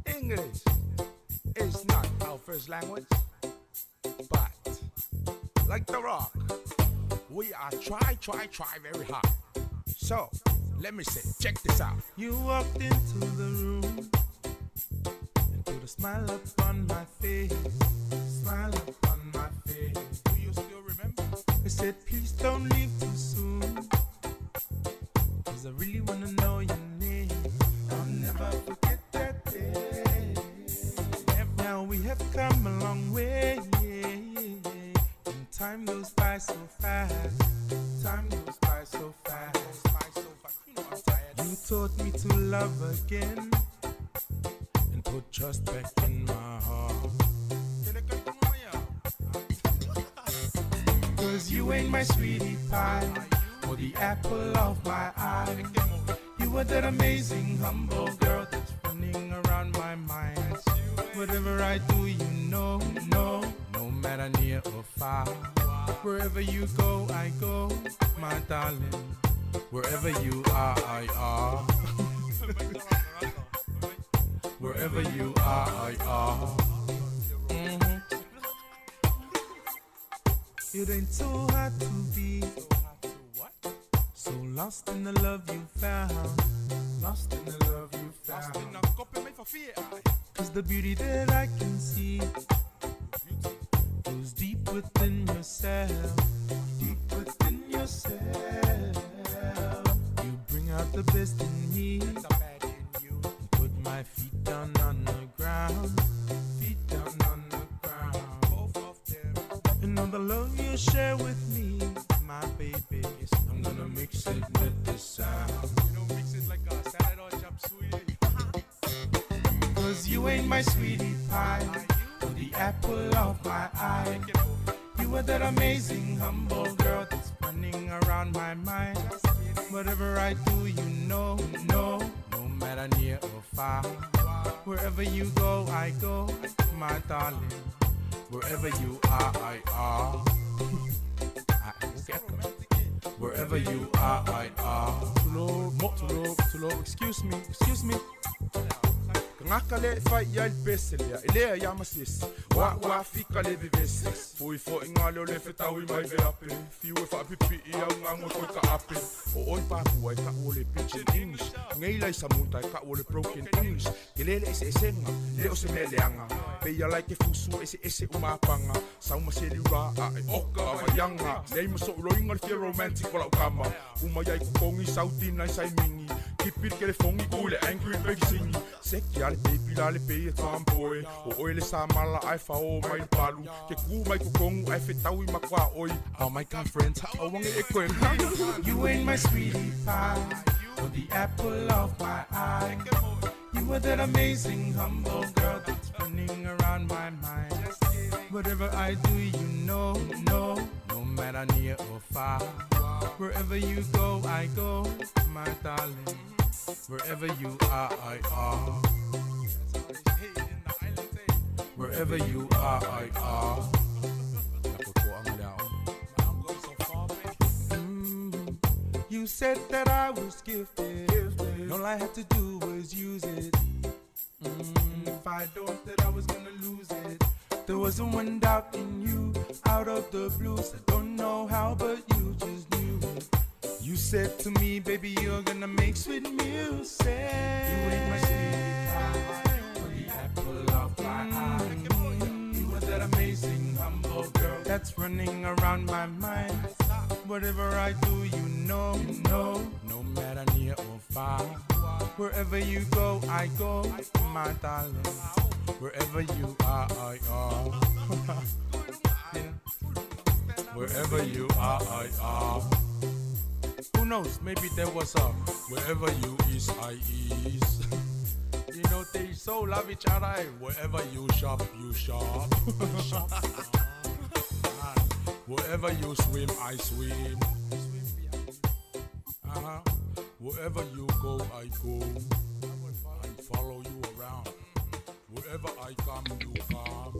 English is not our first language, but like The Rock, we are try, try, try very hard. So, let me say, check this out. You walked into the room and put a smile upon my face, smile upon my face. Do you still remember? I said, please don't leave too soon, cause I really wanna know your name. I'll never forget that day. Now we have come a long way, and time goes by so fast. Time goes by so fast. You taught me to love again and put trust back in my heart. Cause you ain't my sweetie pie or the apple of my eye. You are that amazing, humble girl that's running around my mind. Whatever I do, you know, no, no matter near or far. Wherever you go, I go, my darling. Wherever you are, I are. Wherever you are, I are. Mhm. It ain't so hard to be so lost in the love you found. Lost in the love you found. Cause the beauty that I can see goes deep within yourself. Deep within yourself. You bring out the best in me. And put my feet down on the ground. Feet down on the ground. Both of them. And all the love you share with me, my baby. I'm gonna mix it with the sound. You know, mix it like a salad or chop suey. Cause you ain't my sweetie pie, or the apple of my eye. You are that amazing, humble girl that's running around my mind. Whatever I do, you know, no, no matter near or far. Wherever you go, I go, my darling. Wherever you are, I are. Wherever you are, I are. Tulo, tulo, tulo, excuse me, excuse me. Ngaka le fai ia le pese lea, e lea ia masisi. Wa wa fika le vevesi. Fui fo inga leo le fetau i mai veape. Fiu e whaapipi i au ngango toi ka ape. O oi pāpua e ka o le pidgin English. Ngei lai samuta e ka o le broken English. Ke lele ese esenga, le o se mea leanga. Pe ia lai ke fusu ese ese umapanga. Sauma se liura a e oka a vaianga. Nei maso uloinga le fia romantic o lau kama. Uma iai kukongi sauti nai sai mingi. Kipir ke le fongi ku le angry big singi. Seki ale baby la le pe e tomboy. O oi le sa mala ai fa o mai palu. Ke ku mai kukongu ai fetau i makwa oi. Oh my god friends, how wange e koe. You ain't my sweetie pie, or the apple of my eye. You are that amazing, humble girl that's running around my mind. Whatever I do, you know, no, no matter near or far. Wherever you go, I go, my darling. Wherever you are, I are. Wherever you are, I are. You said that I was gifted. And all I had to do was use it. If I don't, that I was gonna lose it. There wasn't one doubt in you, out of the blue. So don't know how, but you just knew it. You said to me, baby, you're gonna make sweet music. You ain't my sweetie pie, or the apple of my eye. You are that amazing, humble girl that's running around my mind. Whatever I do, you know, no matter near or far. Wherever you go, I go, my darling. Wherever you are, I are. Yeah. Wherever you are, I are. Who knows? Maybe there was a wherever you is, I is. You know, they so love each other. eh? Wherever you shop, you shop. Wherever you swim, I swim. Uh-huh. Wherever you go, I go. I follow you around. Wherever I come, you come.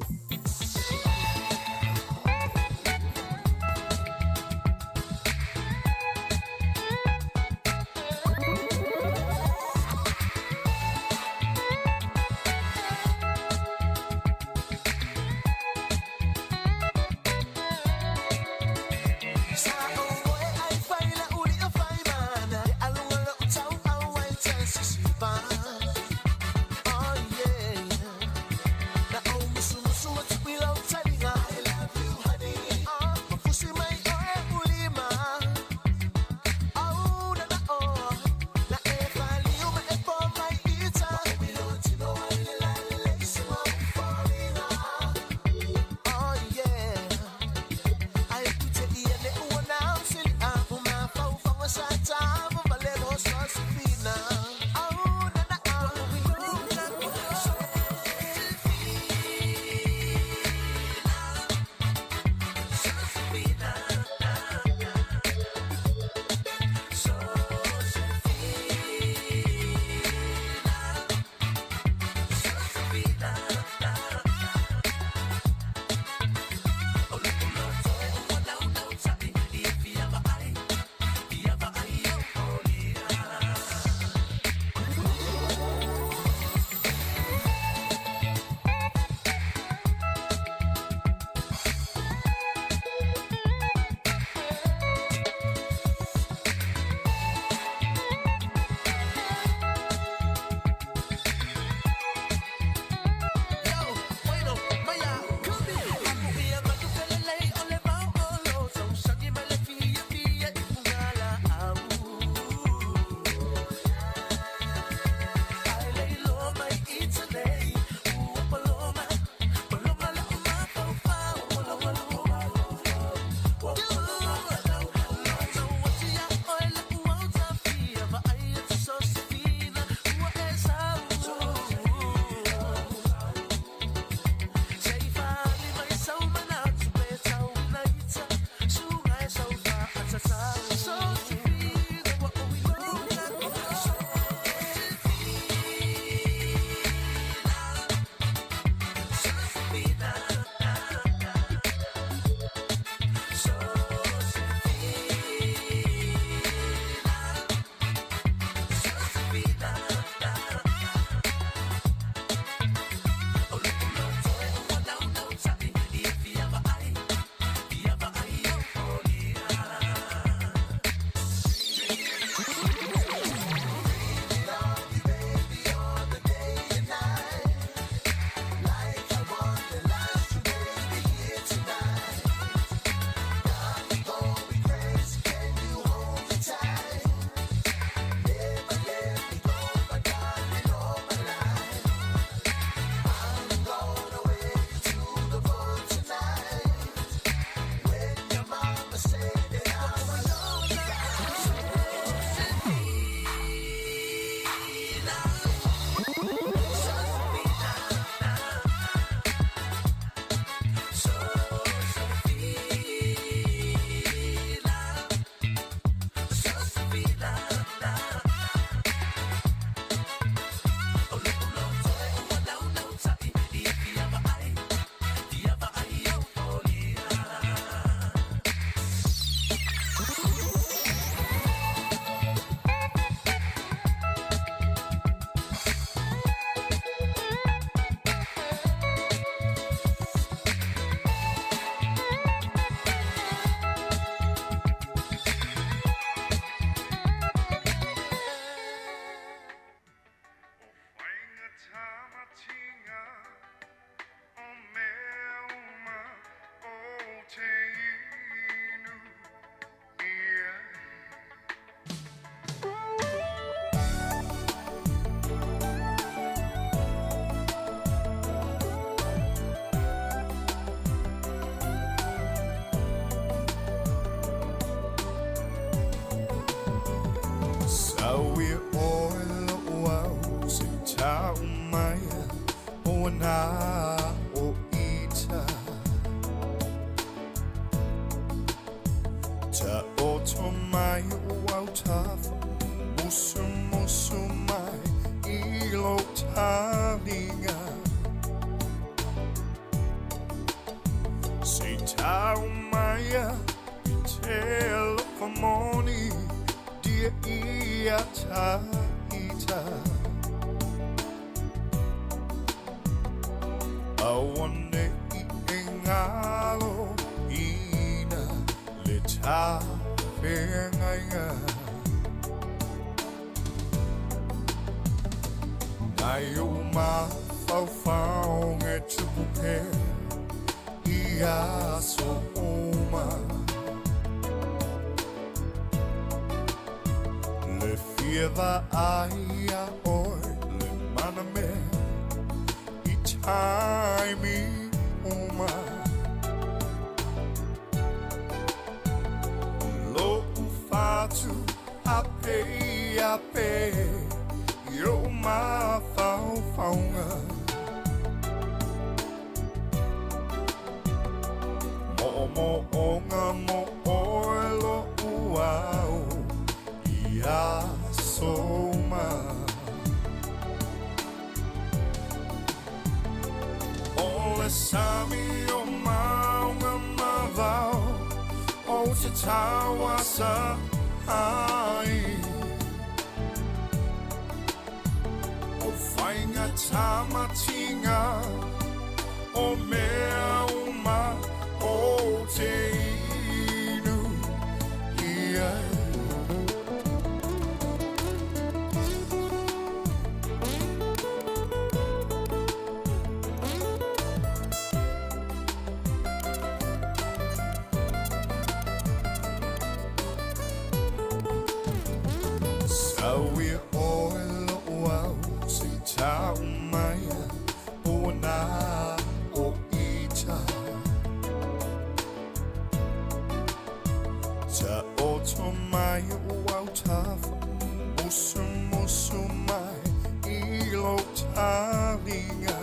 Sau ia oe lo'u au se i tau mai ua na o ita Taoto mai o autafa Musumusu mai i lou taliga Se i tau mai i te alofa moni Dia ia ta ita Aua ne i e galo ina le ta feagaiga. Mai ou mafaufauga e tupu pea i aso uma. Le fia vaai iā oe le mana mea i taimi uma. Lo'u fatu a pei a pe i ou mafaufauga. Mo'omo'oga mo oe lo'u ao i aso uma. O le sami o mauga ma vao ou te tauasa ai. O faiga tamatiga o mea uma ou te inu i ai. Sauia oe lo'u ao se i tau mai ua na o ita. Taoto mai i ou autafa, musumusu mai i lou taliga.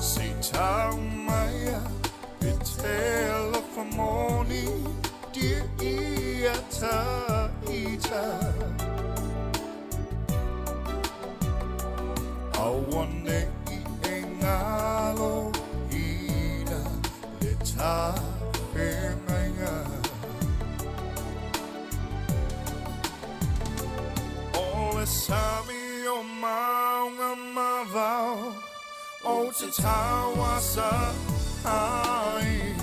Se i tau mai e te alofa moni dear ia ta ita. Aua ne i e galo ina le ta feagaiga. O le sami o mauga ma vao ou te tauasa ai.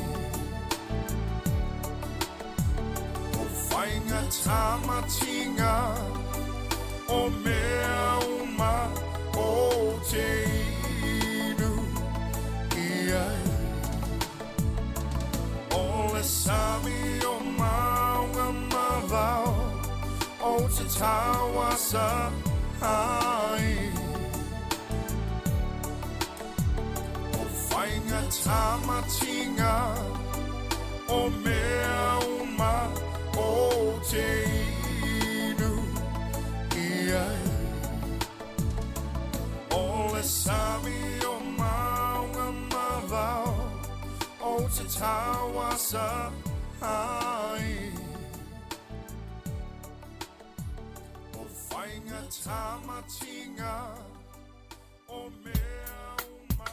O faiga tamatiga o mea uma ou te inu i ai. O le sami o mauga ma vao ou te tauasa ai. O faiga tamatiga o mea uma ou te inu i ai. O le sami o mauga ma vao ou te tauasa ai. O faiga tamatiga o mea uma.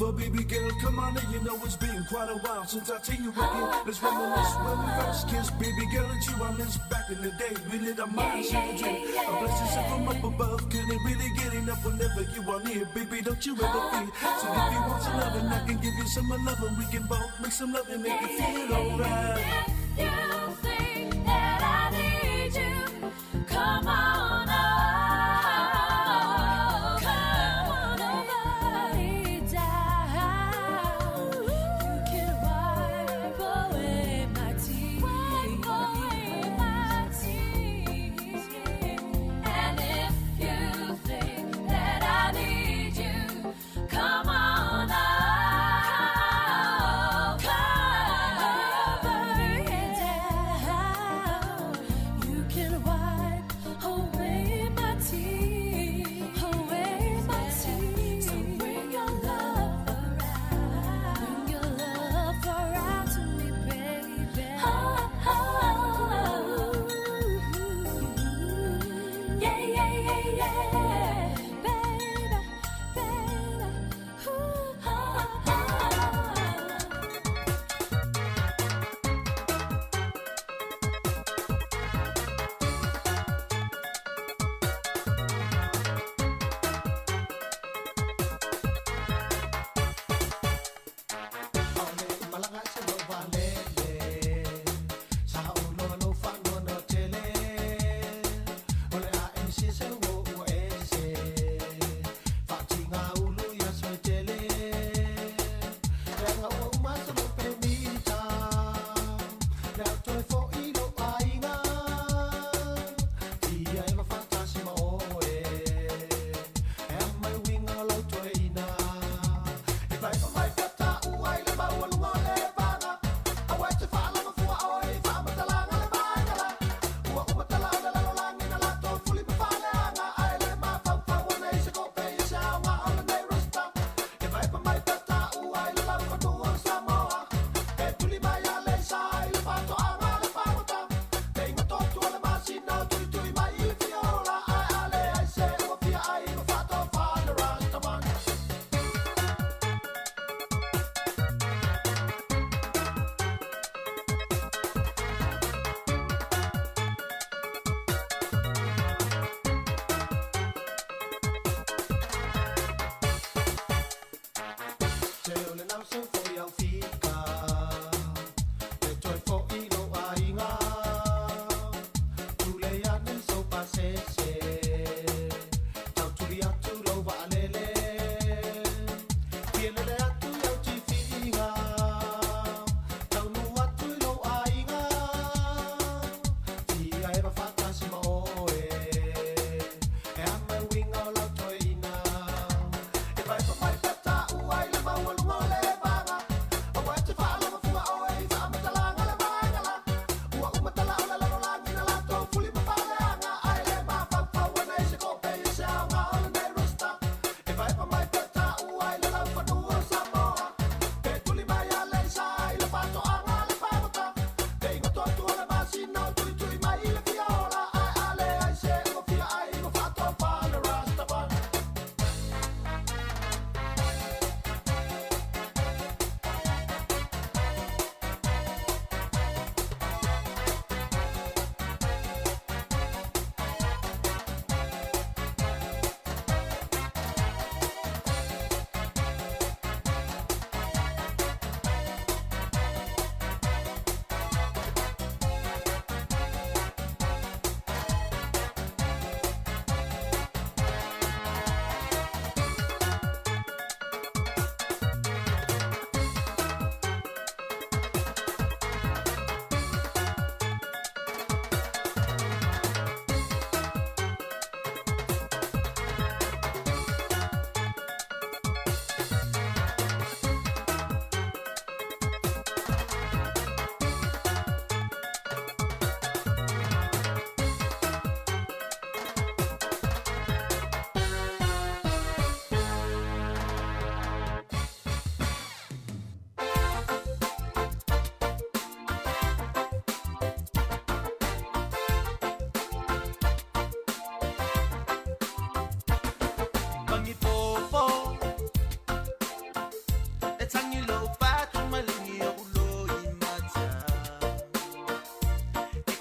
over, baby girl. Come on, in. You know it's been quite a while since I seen you again. Let's reminisce when we first kissed, baby girl. It's you I miss back in the day. We lit our minds in a dream. A blessing sent from up above. Couldn't really get enough whenever you are near, baby. Don't you ever fear. So if you want some loving, I can give you some loving. We can both make some love and make it feel alright. If you think that I need you, come on over. Come on over. Down. You can wipe away my tears. Wipe away my tears. And if you think that I need you, come on over. Come over, yeah.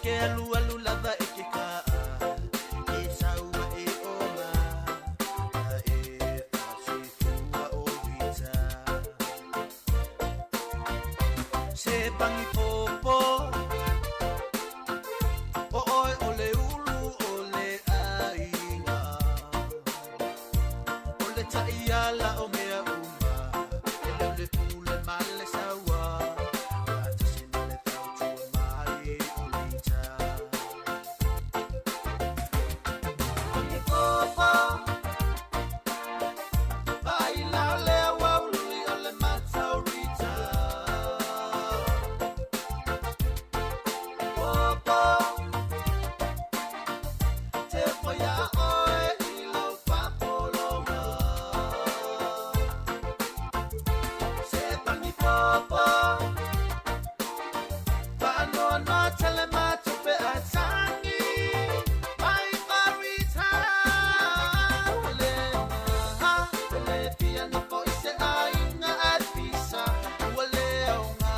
ke alualu lava i ke ka'a e saua e oma a e fa'asefua o vita se pangi popo o oe o le ulu o le aiga o le ta'iala o mea uma e leo le pule ma le saua fa'atasi ma le fautua mai o lita Popo Vaila le wauli o le mataurita Popo Te foia oe i lau fa'apologa Se pangi popo Fa'anoanoa tele matupe a tangi Mai farita Ua le aoga Te le fia nofo i se aiga ae pisa Ua le aoga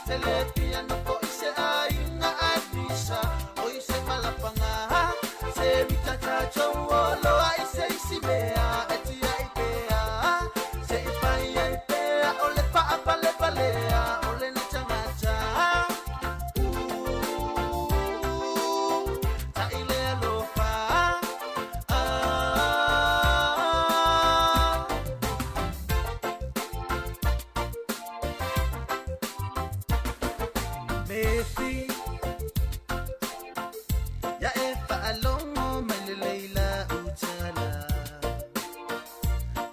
Te le fia nofo i se aiga ae pisa O i se malapaga Se rita tatou oloa i se isi mea e tia'i pea Se i fai ai pea o le fa'apalepalea o lenei tagata Ta'i le alofa ah. Mefi Ia e fa'alogo mai lelei la'u tala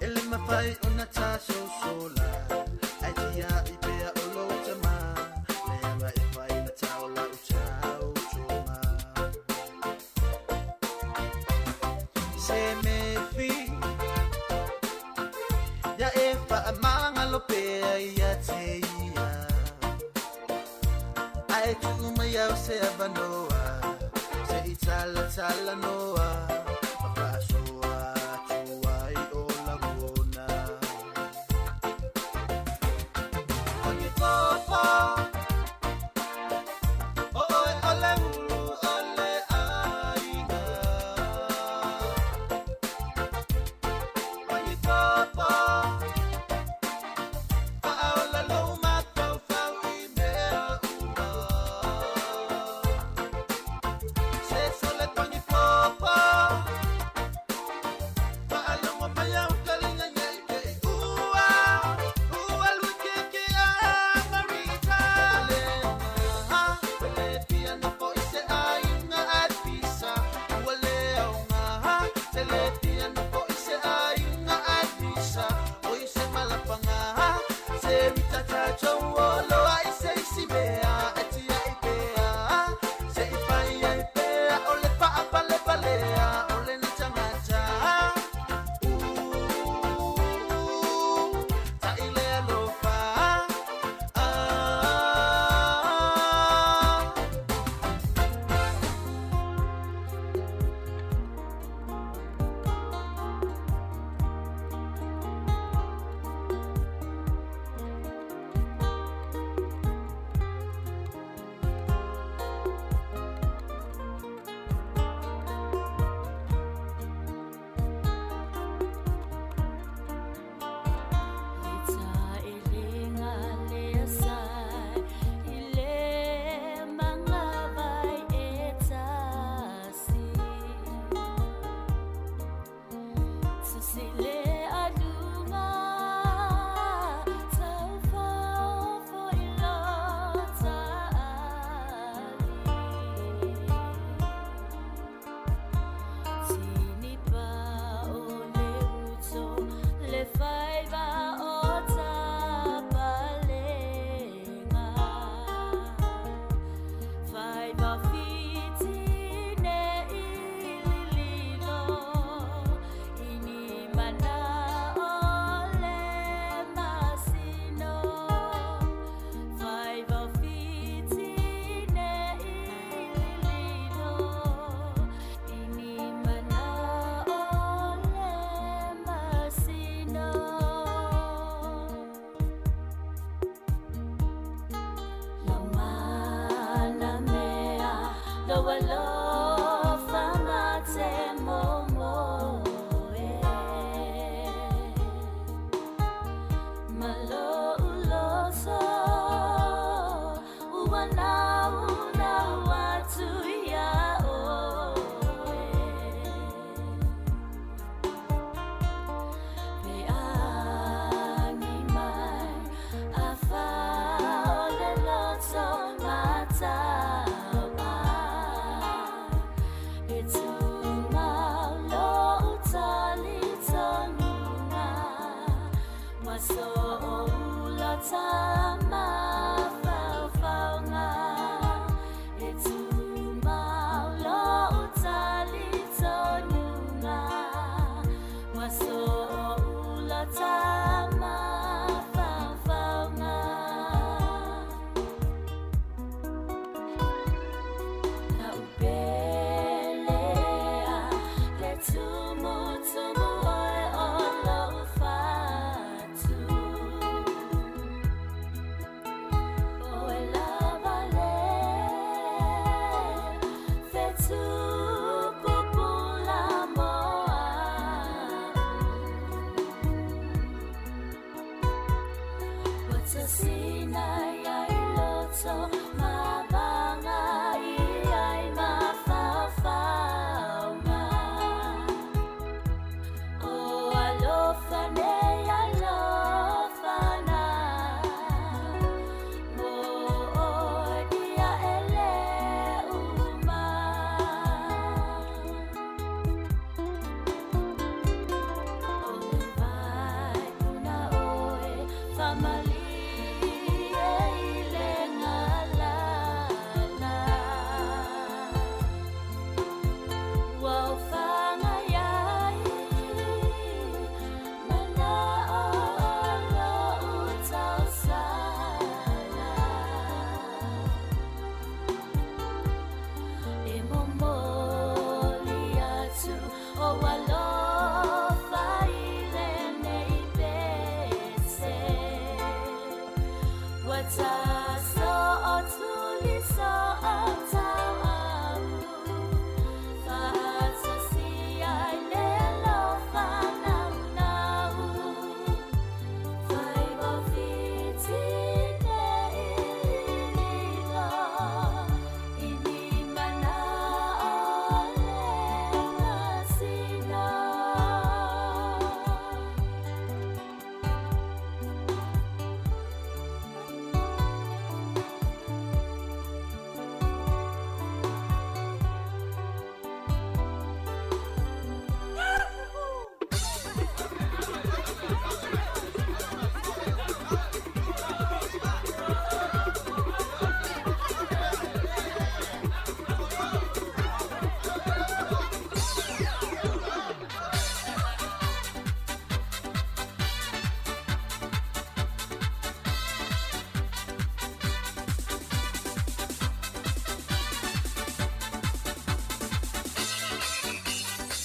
E le mafai ona tasosola Ae tia'i pea o lou tamā Leaga e fai ma tao la'u tautoga Se mefi Ia e fa'amagalo pea ia te ia Ae tuu mai au se avanoa Se i talatalanoa Ma fa'asoa atu ai o lagona Popo O oe o le ulu o le aiga Popo Fa'aola lou mafaufau i mea uma Se sole pani popo Lou alofa ma te momoe Ma lo'u loto ua naunau atu iā ʻoe Pe agi mai a fao le loto matau'a E tumau lo'u talitonuga Ua so'oula ta mafaufauga E tumau lo'u talitonuga Ua so'oula ta mafaufauga La'u pele ea le tumutumu oe o lo'u fatu Oe lava le fetu pupula mo a'u Ua tasina ai loto ma vagai ai mafaufauga O alofa nei alofa na Mo oe ia e le uma O le vai puna oe famalie i le galala Ua ofaga ai mana'o o lo'u tausala E momoli atu ou alofa i lenei pese Ua taso'o tuliso'o tau'au Fa'atasi ai le alofa naunau Faiva o fiti nei lilo i ni mana'o le masina.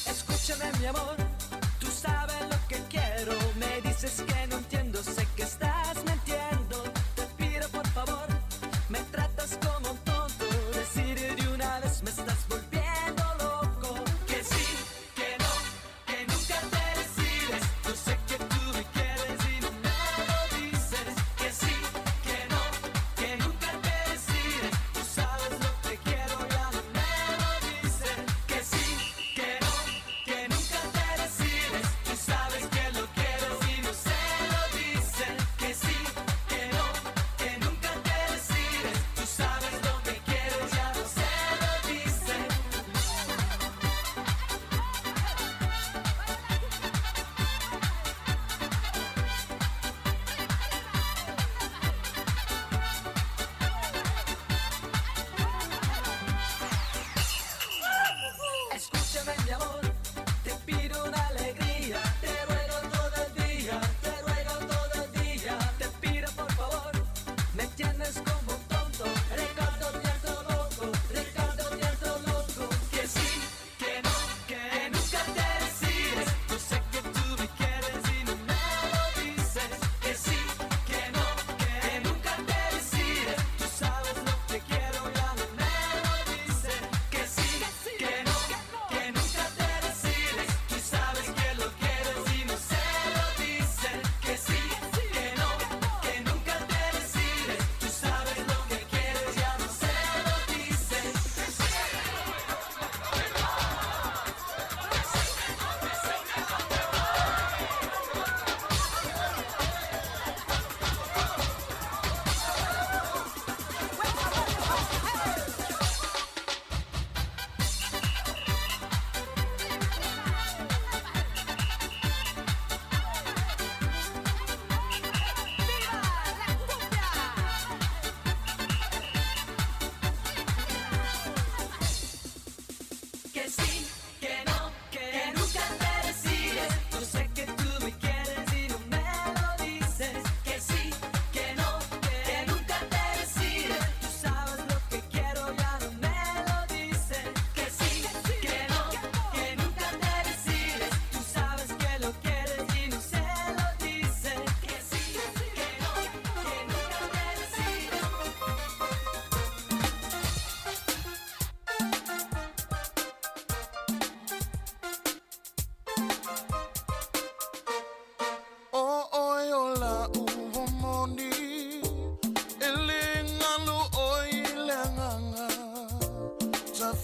Escúchame mi amor, tú sabes lo que quiero. Me dices que no entiendo, sé que estás mintiendo. Te pido por favor, me tratas como un tonto. Decir de una vez me estás volviendo loco. Que sí, que no, que nunca te decides. Yo sé que tú me quieres y no me lo dices. Que sí, que no, que nunca te decides. Tú sabes lo que quiero, ya no me lo dices. Que sí, que no, que nunca te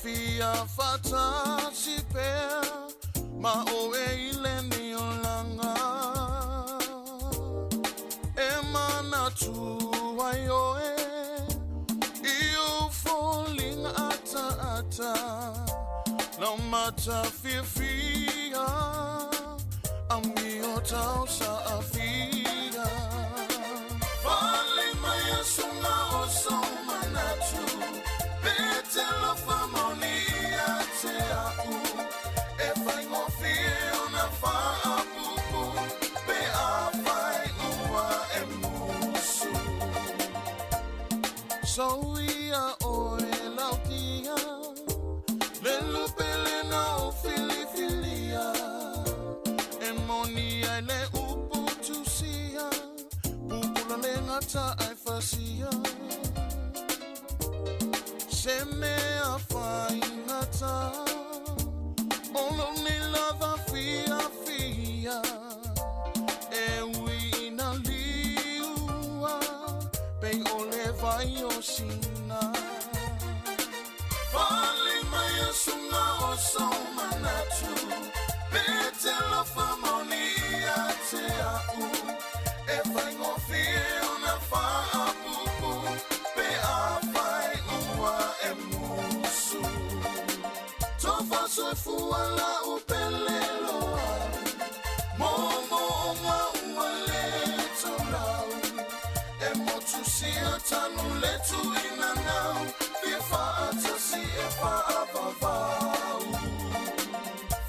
fia faatasi pea ma oe i lenei olaga e manatu ai oe i ou foliga ataata lau mata fiafia amio tausaafia fale mai asuga o sou manatu pe te alofa maoli ia te a'u e faigofie ona faapupu pe afai ua e musu soia oe lautia le lupe lena o filifilia e moni ai le upu tusia pupula le gata ai fasia se mea faigata o lou nei lava fiafia e ui ina liua pei o le vai o sina fale mai asuga o sou manatu pe te alofa maoli ia te a'u e faigofie ona faapupu pe afai ua e musu tofa soifua la'u pele loa moomooga ua lē taulau e motusia tanu le tuinanau fia faatasi e faavavau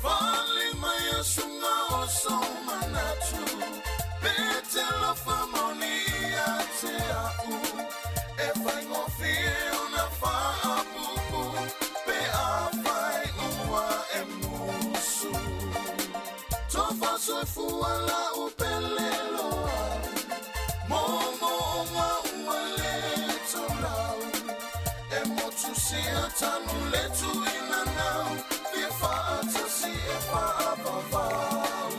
fale mai asuga o sou manatu pe te alofa maoli ia te a'u e faigofie ona faapupu pe afai ua e musu tofa soifua la'u pele loa moomooga ua lē taulau e motusia tanu le tuinanau fia faatasi e faavavau.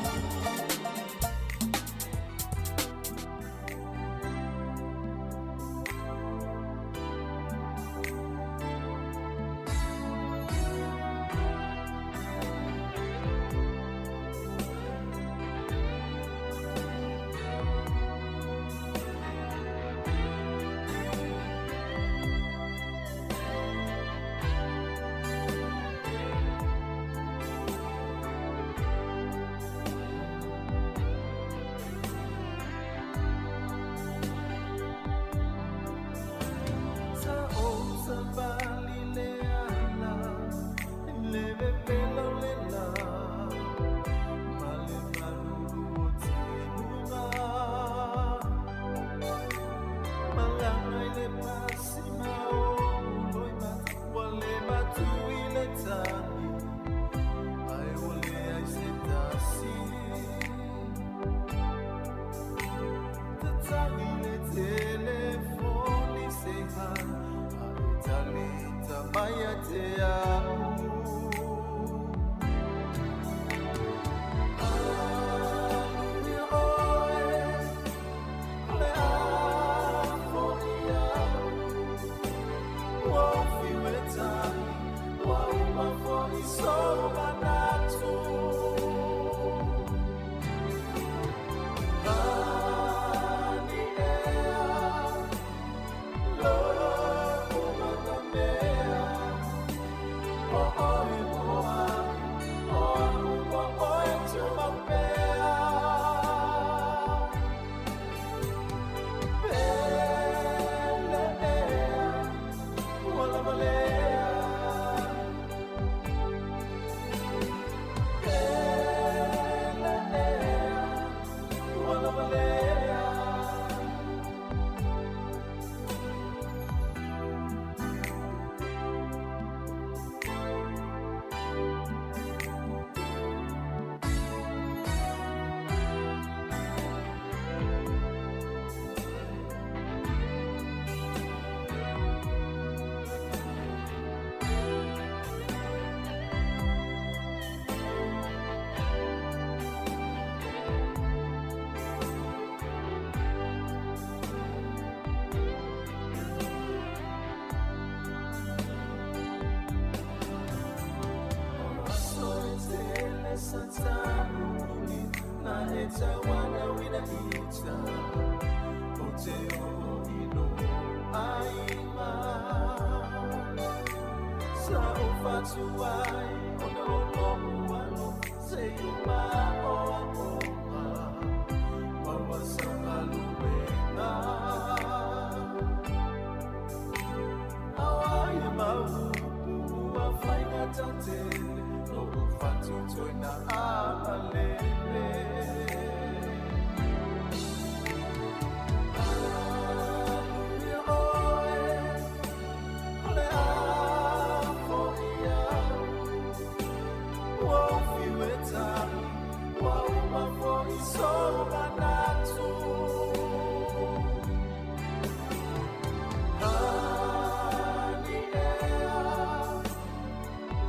Sa ou savali le ala le vevela o le la ma le malulu o timuga malanga i le pasima o loi matua le matui le tani ai o le ai se tasi tatagi le telefoni se hana a e talita mai a te au. Aluia oe, le a foi au. Ua fiu e tali, ua uma foi sou manatu. Lani ea, loku manamea, o oe moa, o aku mo oe tumapea. Pele ea, ua lava lea. Pele ea, ua lava lea. fatu ai ona o lo'u alofa seia maoaoga maua sau galuega. Auai e mau upu ua faigata tele lo'u fatutoina amalele. Aluia oe o le a fo'i au ua ou fiu e tali ua uma fo'i sou manatu. Ani ea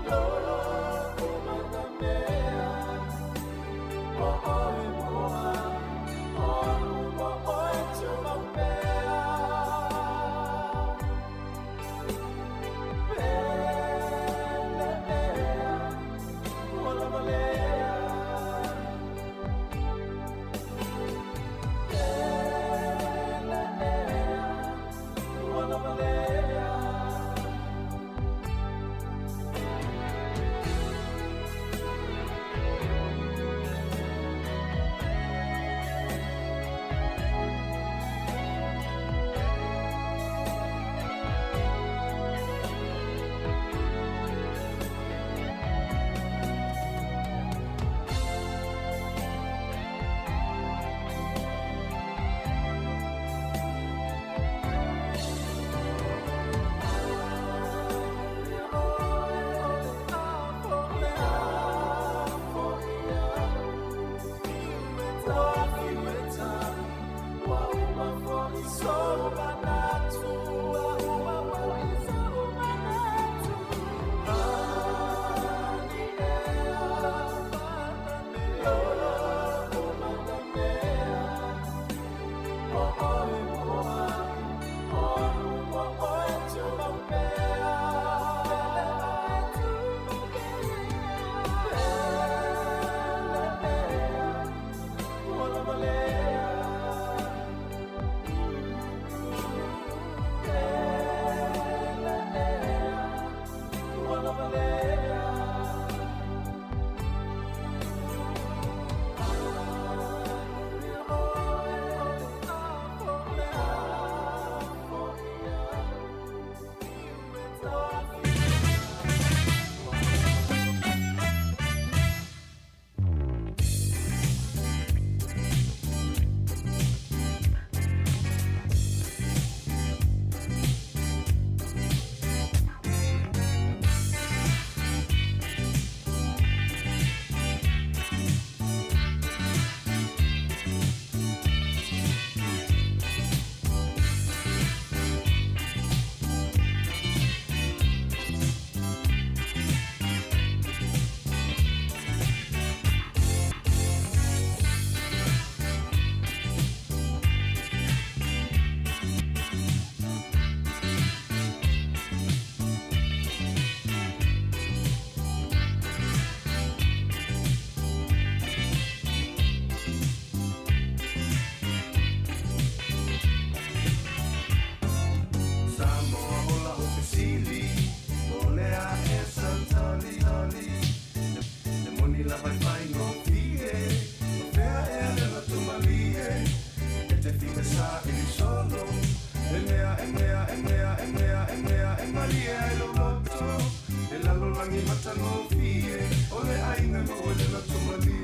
lo'u matamea o oe mo au o a'u mo oe tumau pea. Pele ea ua lava lea. Pele ea ua lava lea. Aluia oe o le a fo'i au ua fiu e tali ua uma fo'i sou manatu. Ua uma fo'i sou manatu. Ani ea lo'u matamea o oe mo au o a'u mo oe tumau pea. Pele ea ua lava lea. Pele ea ua lava lea. Aluia oe o le a fo'i au ua fiu. Samoa o la'u fesili, o le a ea sau tali tali? E moni lava e faigofie, o fea ea le loto malie? E te fiu e saili solo le mea e mea e mea e mea e mea e malie ai lou loto. E lalolagi matagofie, o le aiga e maua i le loto malie.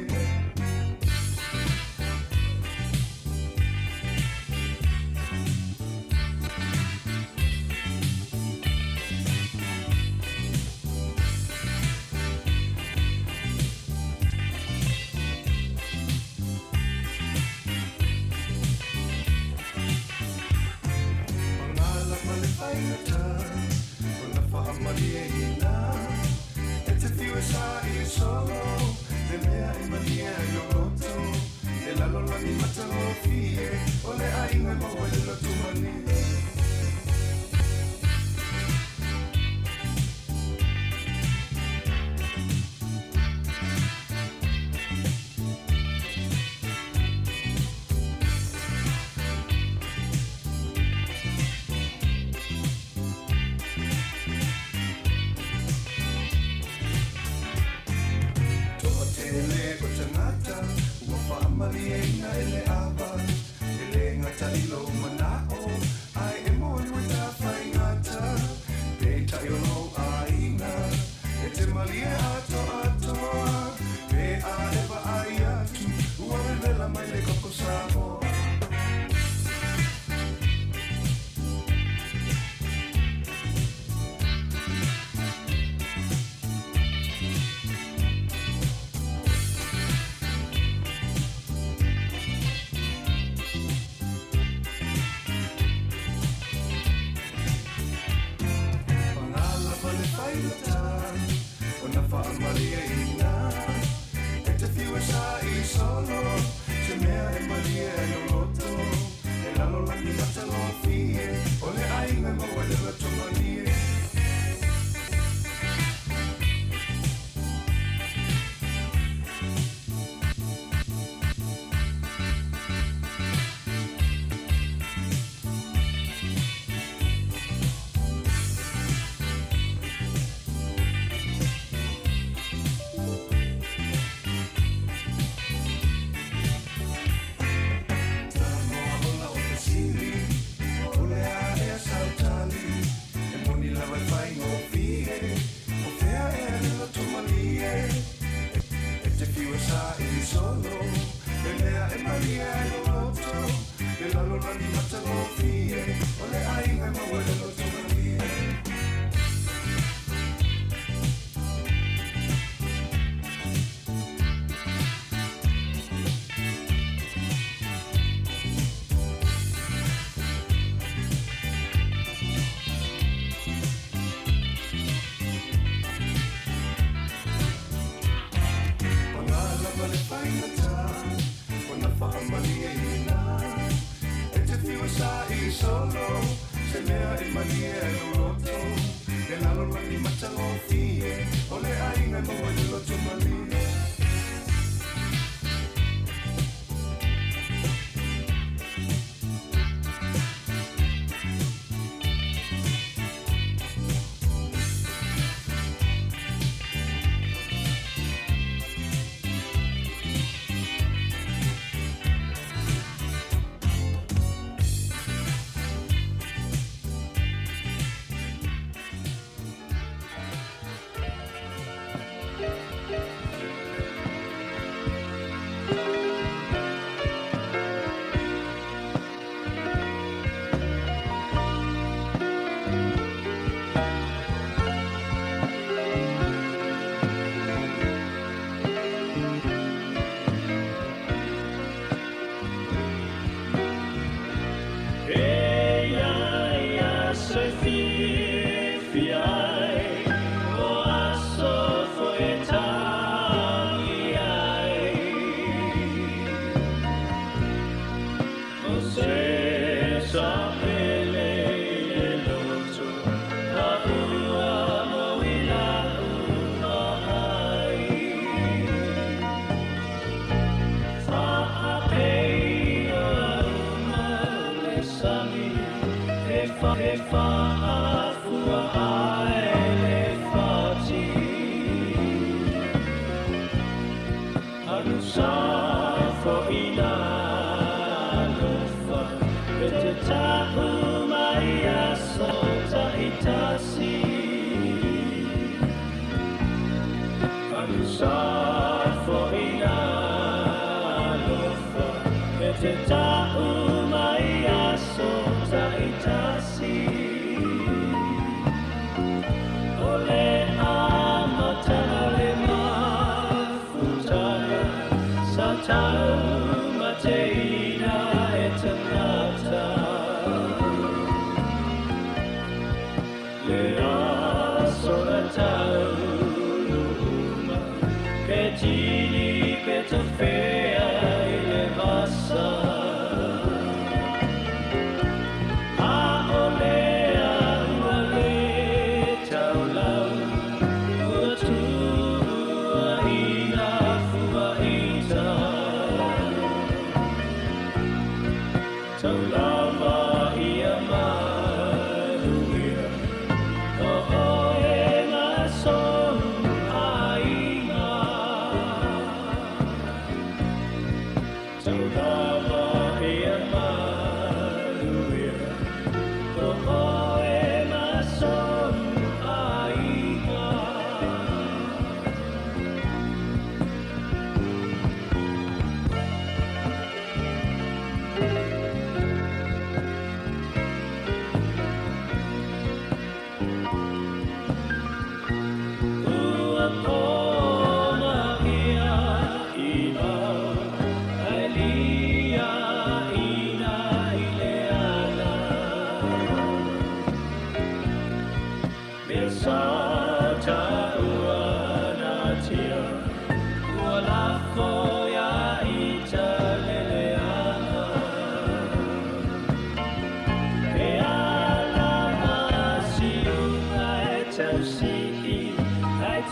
Magala ma le faigata ona faamalieina. E te fiu e saili solo le mea e malie ai lou loto. E lalolagi matagofie, o le aiga e maua i le loto malie. faigata Ua faamalieina e le ava E lē gata i lou manaʻo Ae e moni ua tafaigata Peitai o lou aiga E te malie atoatoa Pe a e vaai atu Ua vevela mai le koko Samoa. Pagalapa le faigata Ona faamalieina E te fiu e saili solo Se mea e malie ai lou loto E lalolagi matagofie O le aiga e maua i le loto malie. Samoa o lau fesili O le a ea sau tali E moni lava e faigofie O fea ea le loto malie E te fiu e saili solo E mea e malie ai lou loto Le lalolagi matagofie O le aiga e maua i le loto malie. Pagalapa le faigata Ona faamalieina E te fiu e saili solo Se mea e malie ai lou loto Le lalolagi matagofie O le aiga e maua i le loto malie. E ia ia se fiafia ai o aso foi e tagi ai O se sa pele i le loto a ua mo i la uma ai Fa'apei o uma le sami e fa e fa'afua ai le fati Alusa fo'ina alofa e te ta'u mai aso ta'itasi Alusa fo'ina alofa e te ta'u mai aso ta'itasi O le amataga o le mafutaga Sa taumateina e tagata Le aso na tauluuma Pe tini pe tafea i le vasa A o lea ua le taulau Ua tuuaina fuaita Taulava ia manuia O oe ma sou aiga.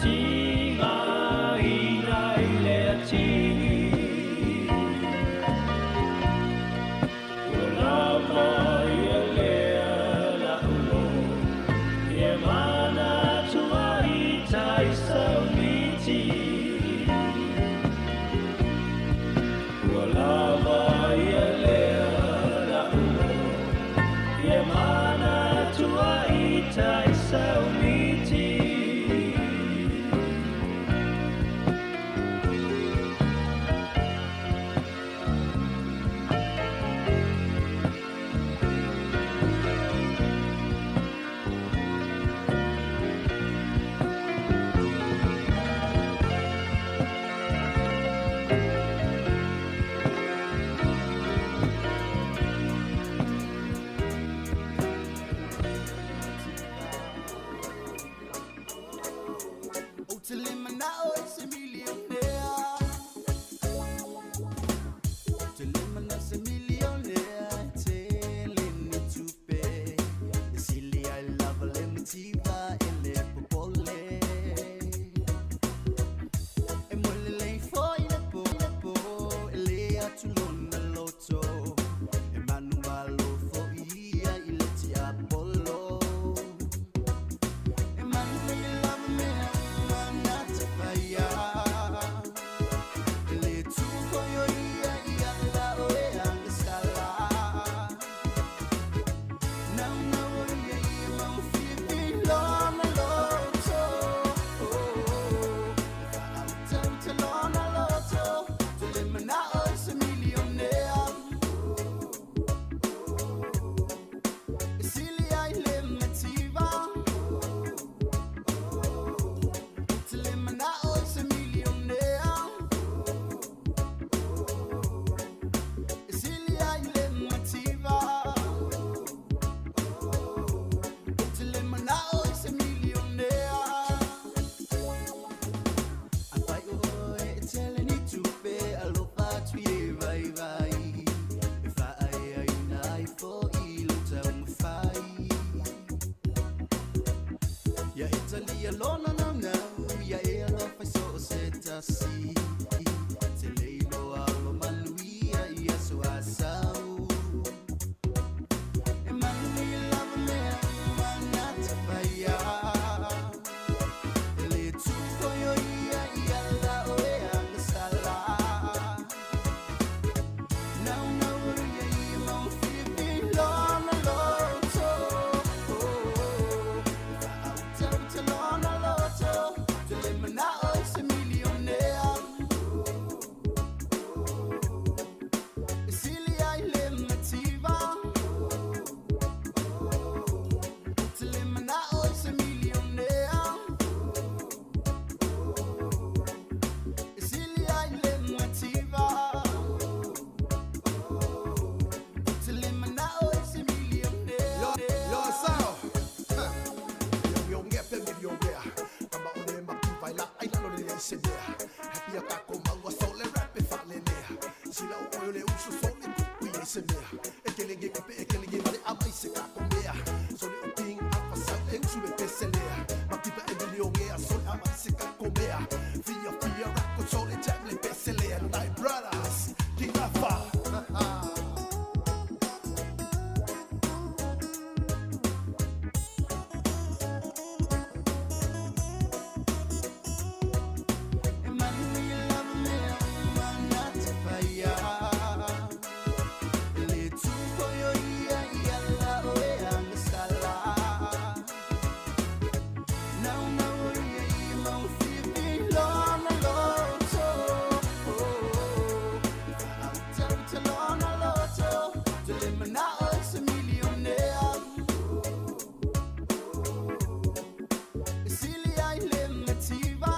tigaina i le atili. Ua lava ia lea la'u e manatu ai taisaumiti. Ua lava ia lea la'u e manatu ai taisaumiti. Ou te le manao e se millionaire. Ou te le manao se millionaire. Te le ni tupe. E sili ai lava le mativa e le popole. E mole le fo i le po, le po. E le atu lona loto. E manu alo fo ia i le tiapolo. E manu i lava mea mana te whaia. E le tuko yo ia i ala o e anga sala. Nau nau o ia ia mau whiwhi lona loto. E whaauta uta lona loto. Te le manao e se millionaire. E sili ai le mativa. Te le manao e se millionaire. E sili ai le mativa. Te le manao e se millionaire. A whai o e tele ni tupe alofa tui e vai vai. E whaai ai nai fo i lo tau mawhai. Ia Italia lona nau nau, ia e alofa i so o se tasi. Te leilo alo manuia ia so asau. E manuia lava mea mana te whaia. E le tuko yo ia i ala o e anga sala. Nau nau o ia ia mau whiwhi lona loto. E whaauta uta lona loto. Te le manao e se millionaire. E sili ai le mativa. Te le manao e se millionaire. E sili ai le mativa. Te le manao e se millionaire. Yo, sao? Yo, nge pe millionaire. Kama o le mativa i la ai lalo le le se mea. Happy a kako maua so le rap e whale lea. Sila o oyo le uso so le kuku i se mea. E kele nge kupe e kele nge mare ama i se kako mea. So le o ping alfa sau e usu le pese lea. Mativa e millionaire so le ama i se kako mea. Fia fia rap so le jam le pese lea. Nine brothers, King Alpha. E manuia lava mea mana te whaia. E le tuko yo ia i ala o e anga sala. Nau nau o ia ia mau whiwhi lona loto. E whaauta uta lona loto. Te le manao e se millionaire. E sili ai le mativa.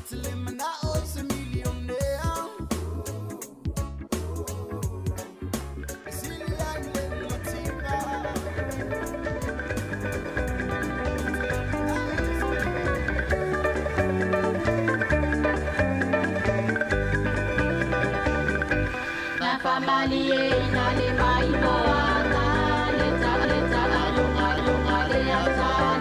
Te le manao e se millionaire. E sili ai le mativa. Na famalie ina le mai moana le ta le ta lunga lunga le ata.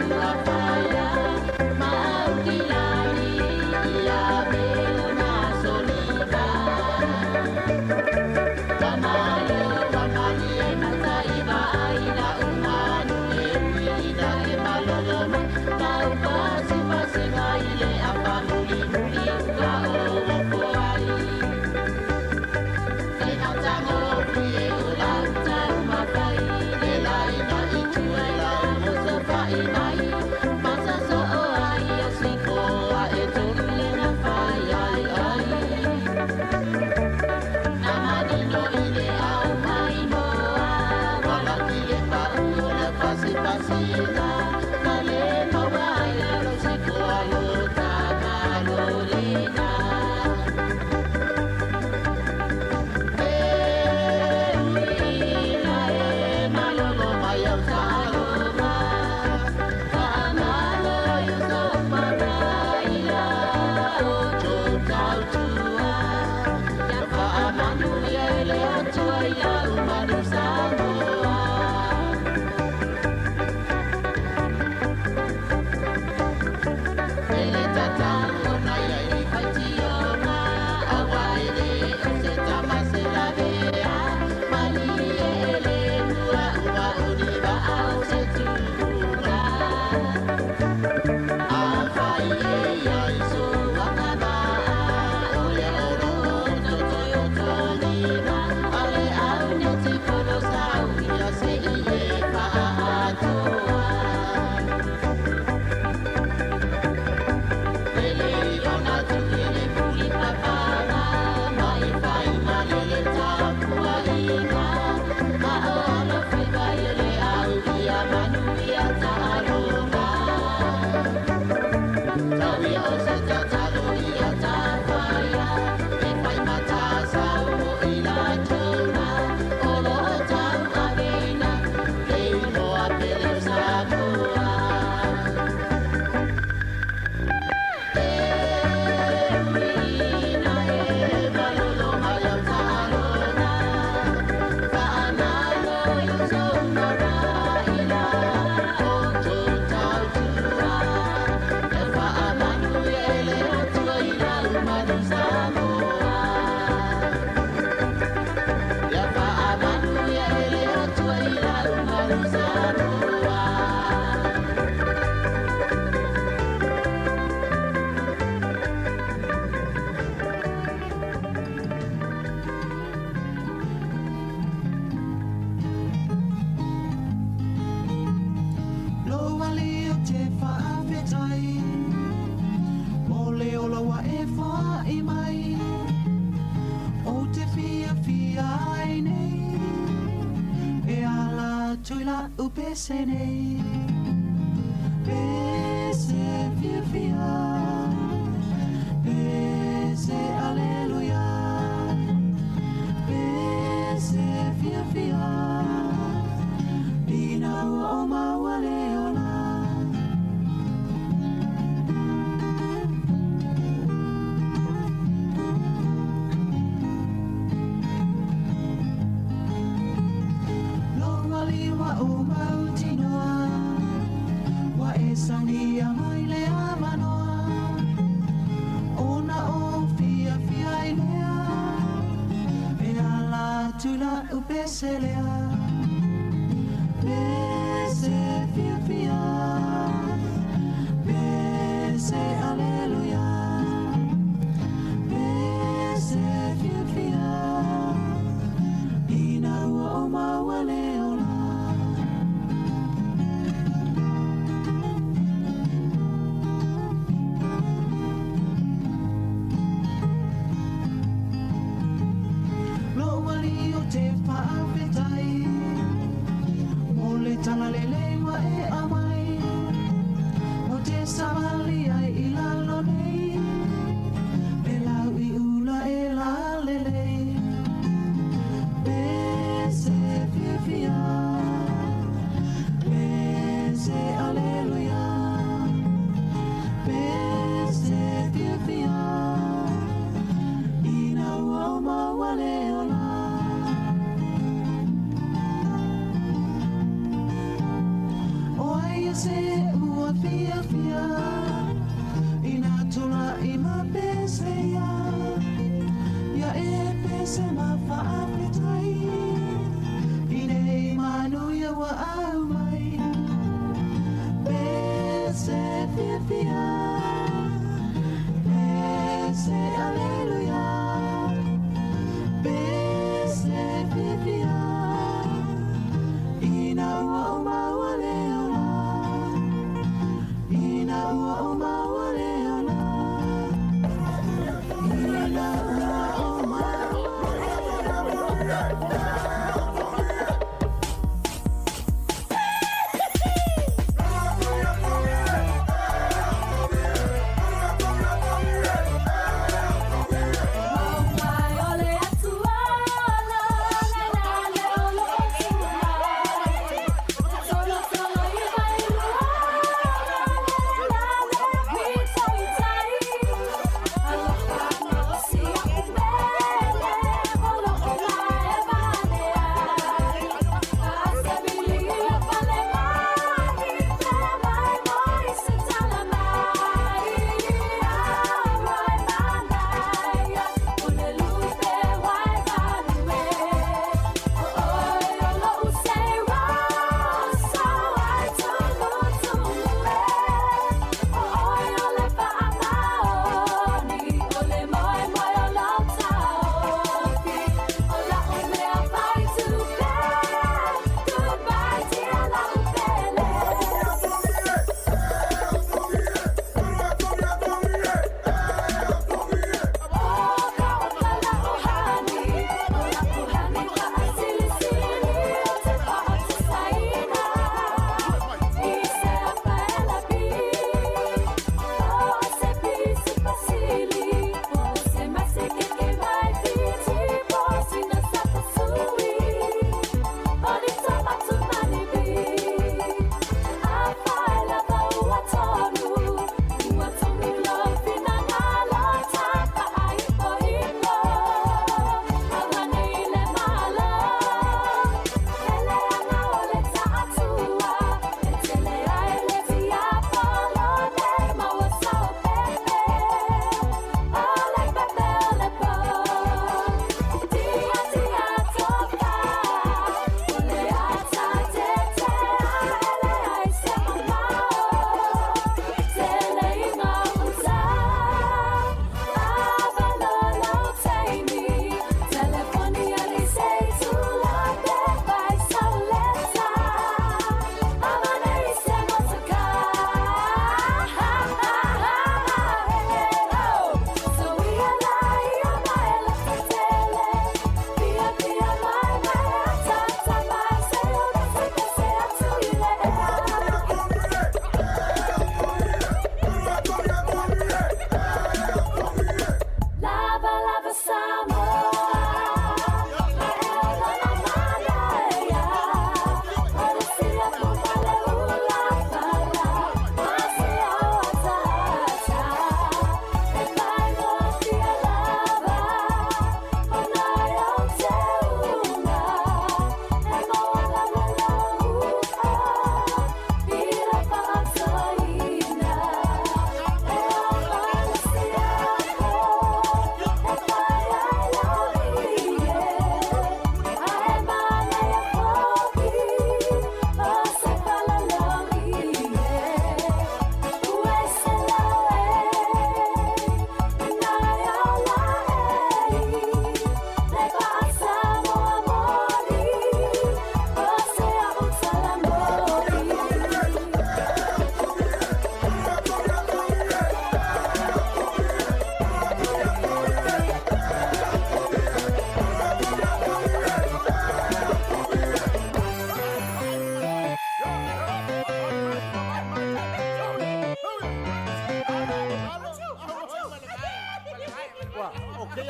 pese nei Pese fiafia Pese aleluia Pese fiafia Ina ua o maua le ola. Longa liwa o mautinoa Wa e saunia mai le avanoa Ona o fia fia i lea E ala atu la upese lea Pese fia fia Pese aleluia Pese fia fia Ina ua o maua le ola. Lo wali o te whaafetai Mo le talalele wa e amai O te savali ai i lalo nei E lau i ula e la lele Pese fia fia Pese aleluia Pese fia fia Ina ua o maua le ola. O ai se ua fia fia Ina tula i ma pese ia Ia e pese ma whaafetai I nei manu ia wa au mai Pese fia fia Pese aleluia Pese fia fia Ina ua o maua le ola Ina ua o maua le ola Ina ua o maua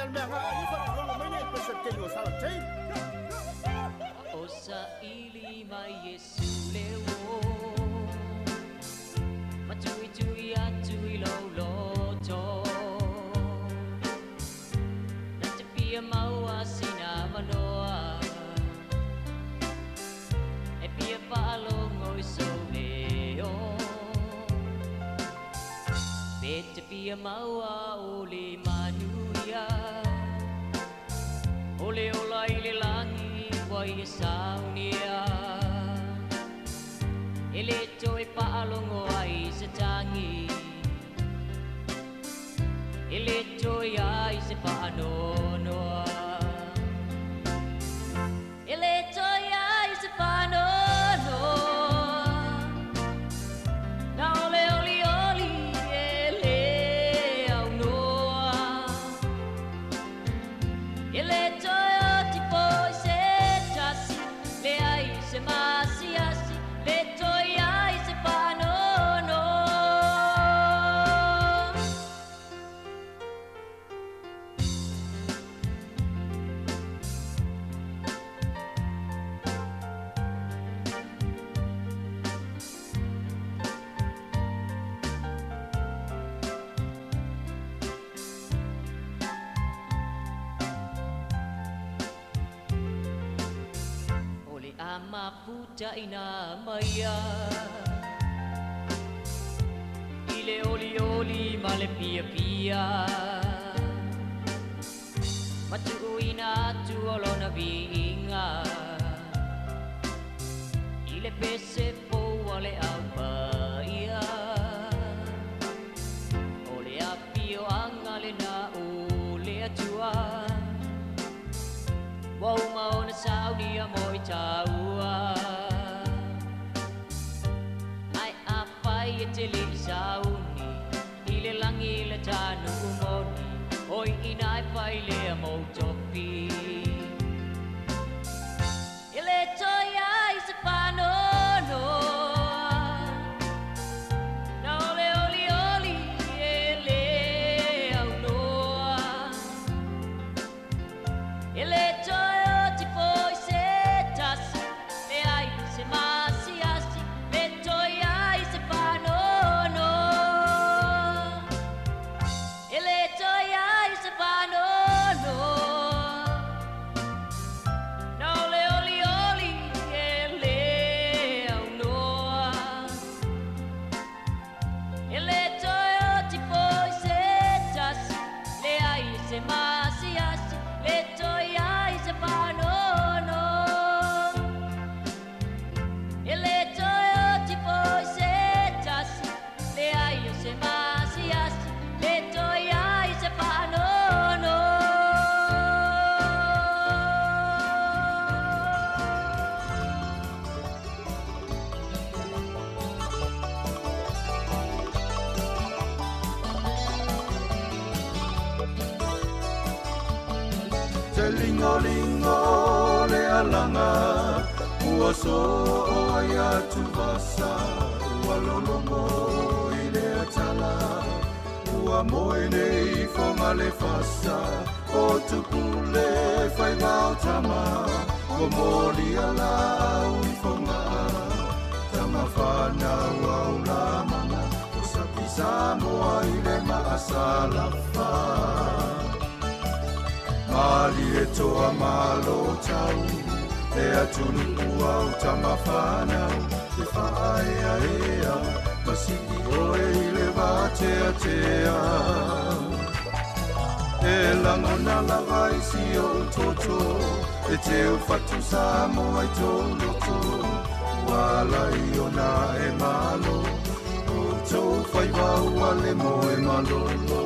le mea nga i whalologo mai nei pesa te o sala tei. O sa ili mai Yesu le o Matui tui atu i lo loto Na te pia maua sina manoa E pia whaalongo i so leo Pe te pia maua o le manuia O le ola i le langi ua i e saunia E le toe whaalongo ai se tangi E le toe ai se whaanonoa E le toe ai se whaanonoa Na ole oli oli e le au noa E le toe o tipo i se tasi Le ai se masiasi Le toe ai se whaanonoa. O le ama puta ina maia I le oli oli ma le pia pia Matu ina atu o lona viinga I le pese poua le au paia O le apio anga le na o le atua Wa uma ona saunia mo i taua Ai a whai e te le i sauni I le langi le tanu umoni Oi ina e whai le a mautofi E le toi ai se whanonoa Na ole oli oli e le au noa E le toi o tipo i se tasi Le ai se masiasi Le toi ai se whanonoa E le toi ai se whanonoa Na ole oli oli e le au noa E le toi o tipo i se tasi Le ai se masiasi Le toi ai se whanonoa E le toi o tipo i se tasi Le ai se masiasi Le toi ai se whanonoa. Te lingo lingo le alanga ua so o ai atu vasa ua lolongo i le atala ua moe nei fonga le fasa o tupule whai vao tama o moli ala au i fonga tama whanau au la mana o sapi Samoa i le maasalafa. Mali e toa malo tau, e atunu au tama whanau, te whaea ea, masiki oe i le vātea tea. E langona lava i si o toto, e te ufatu Samoa i tō loto, wala i ona e malo, o tō whaiwa ua le moe malolo.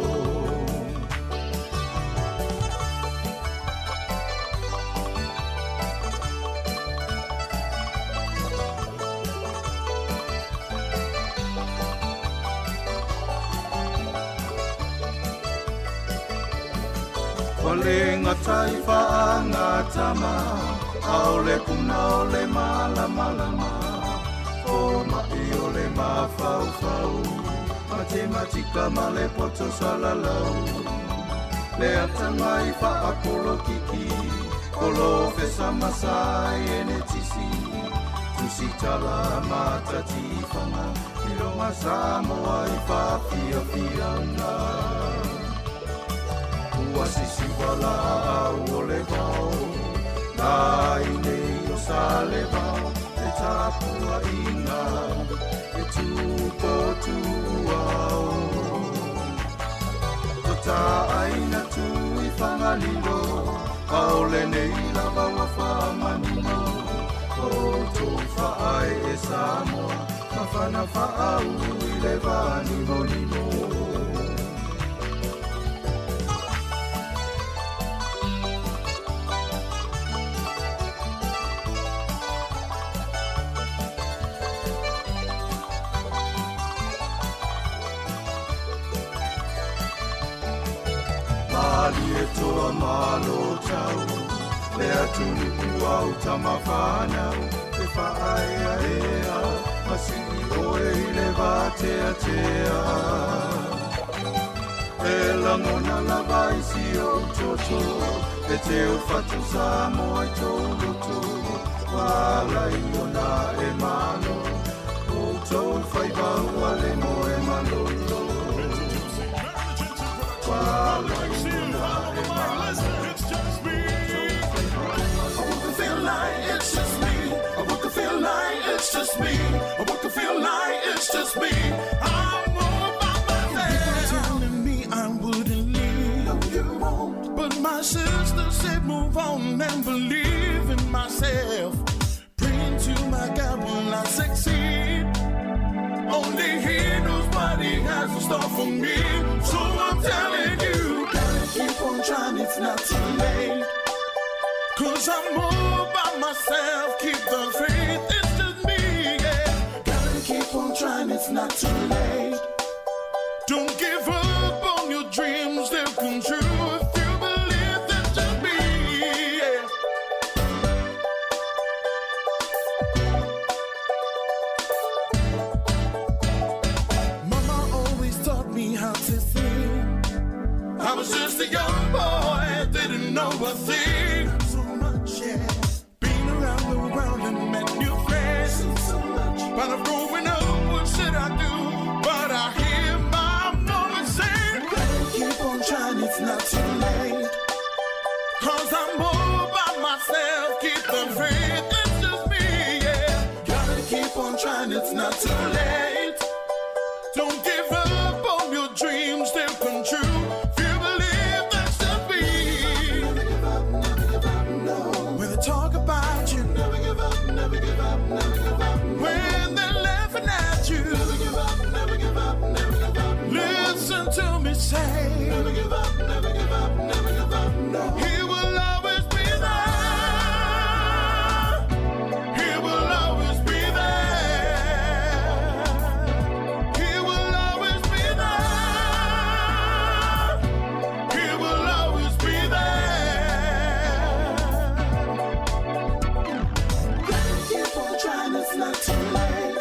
Walenga taifa anga tama, aole kuna ole malamalama, o mai ole mafaufau, matematika male poto salalau. Le atamai faapolokiki Polofesa masai ene tisi Tusitala matatifanga Ilonga Samoa i faafiafiaga Ua sisiva laau o le vao Lai nei o Salevao Le tapuaiga E tupotuao Totaaina tu i Fagalilo Aole nei lava ua faamanino Outou faae e Samoa Mafana faaulu i le vanimonimo. Malie toa malo tau Le atunuu au tamafanau E faaeaea Masii oe i le vateatea E lagona lava i si ou toto E te ufatu Samoa i tou loto Ualai ona e malo Outou faiva ua le moe malolo Ualai ona e malo. I want to feel like it's just me. I want to feel like it's just me. I want to feel like it's just me. I'm all by myself. People telling me I wouldn't leave. No, you won't. But my sister said move on and believe in myself. Praying to my God, will I succeed? Only He knows what He has in store for me. So I'm telling you, gotta keep on trying, it's not too late. Cause I'm all by myself, keep the faith, it's just me, yeah. Gotta keep on trying, it's not too late. Don't give up on your dreams, they'll come true if you believe it's just me, yeah. Mama always taught me how to think. I was just a young boy, didn't know a thing. So much, yeah. Been around the world and met new friends. So much. But I'm growing up, what should I do? But I hear my mama say, Gotta keep on trying, it's not too late. Cause I'm all by myself, keep the faith, it's just me, yeah. Gotta keep on trying, it's not too late. Don't give up on your dreams, they'll come true. If you believe, that's just me. Never give up, never give up, no. When they talk about you, Never give up, never give up, never give up. when they're laughing at you, Never give up, never give up, never give up. listen to me say, Never give up, never give up, never give up, no. He will always be there. He will always be there. He will always be there. He will always be there. Gotta keep on trying, it's not too late.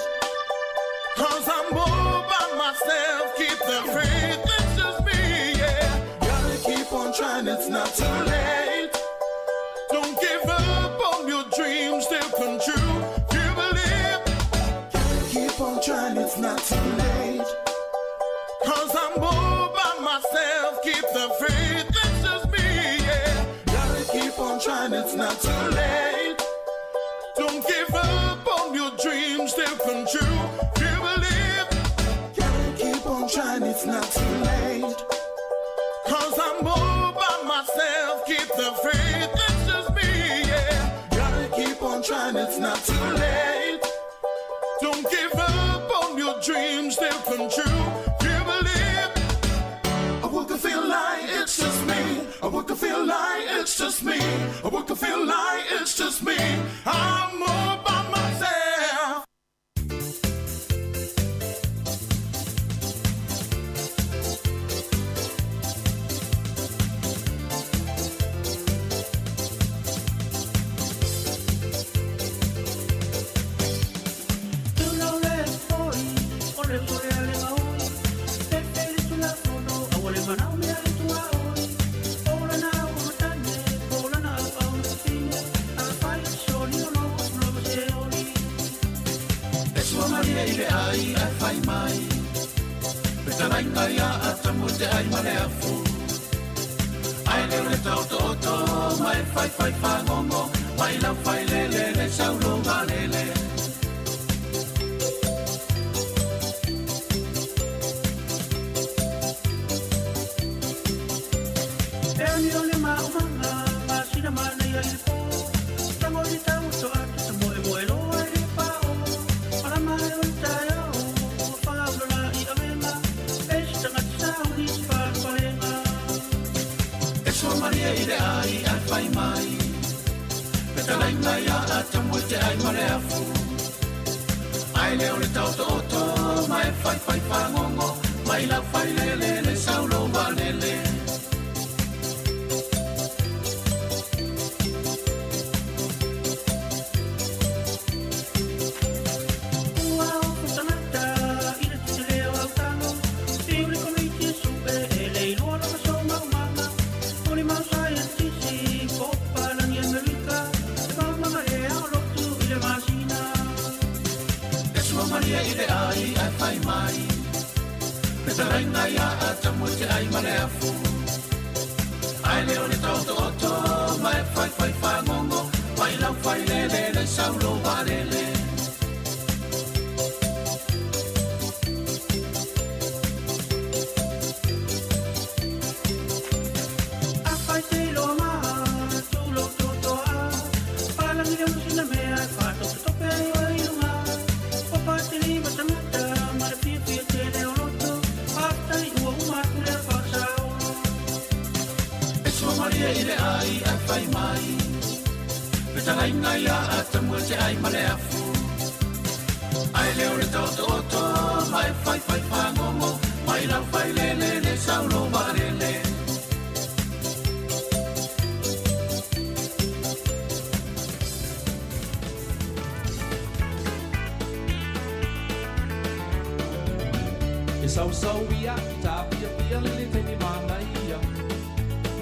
Cause I'm all by myself, keep the faith, it's just me, yeah. Gotta keep on trying, it's not too late. Don't give up on your dreams, they'll come true. If you believe, Gotta keep on trying, it's not too late. Cause I'm all by myself, keep the faith, it's just me, yeah. Gotta keep on trying, it's not too late. Don't give up on your dreams, they'll come true. If you believe, Gotta keep on trying, it's not too late. Cause I'm all by myself, keep the faith, it's just me, yeah. Gotta keep on trying, it's not too late. Don't give up on your dreams, they'll come true. If you believe, I woke up feel like it's just me. I woke up feel like it's just me. I woke up feel like it's just me. I'm all by myself. le ai ae fai mai. Fetalaiga ia Atamu e te ai ma le afu. Ae le o le taotooto ma e faifai fagogo mai lau failele le saulo valele. E ani o le maumaga, masina manaia i le pō. Tango i le tauoto atu sa moemoe loa i le pao. Malama ai o le taeao, ua faaula la i avega. E se tagata sauni se falefalega. E sua malie i le ai ae fai mai. Fetalaiga ia Atamu e te ai ma le afu. Ae le o le taotooto ma e faifai fagogo mai lau failele le saulo valele. Ua ofo tagata i le tetele o au tago. Fiu le komiti e su'e e le iloa lona somaumaga. O le mau saienitisi po o papalagi Amerika. E maumaga ea o lotu i le masina. E sua malie i le ai ae fai mai. Fetalaiga ia Atamu e te ai ma le afu. Ae le o le taotooto ma e faifai fagogo mai lau failele le saulo valele. Afai te iloa ma tulou totoa. Palagi le masina mea e faatopetope ai oe i luga. Ua patilima tagata ma le fiafia tele o loto. Faafetai ua uma atu lea faasaolo. E sua malie i le ai ae fai mai. Fetalaiga ia Atamu e te ai ma le afu. Ae le o le taotooto ma e faifai fagogo mai lau failele le saulo valele. E sausau ia i tāpiapia le le taimi manaia.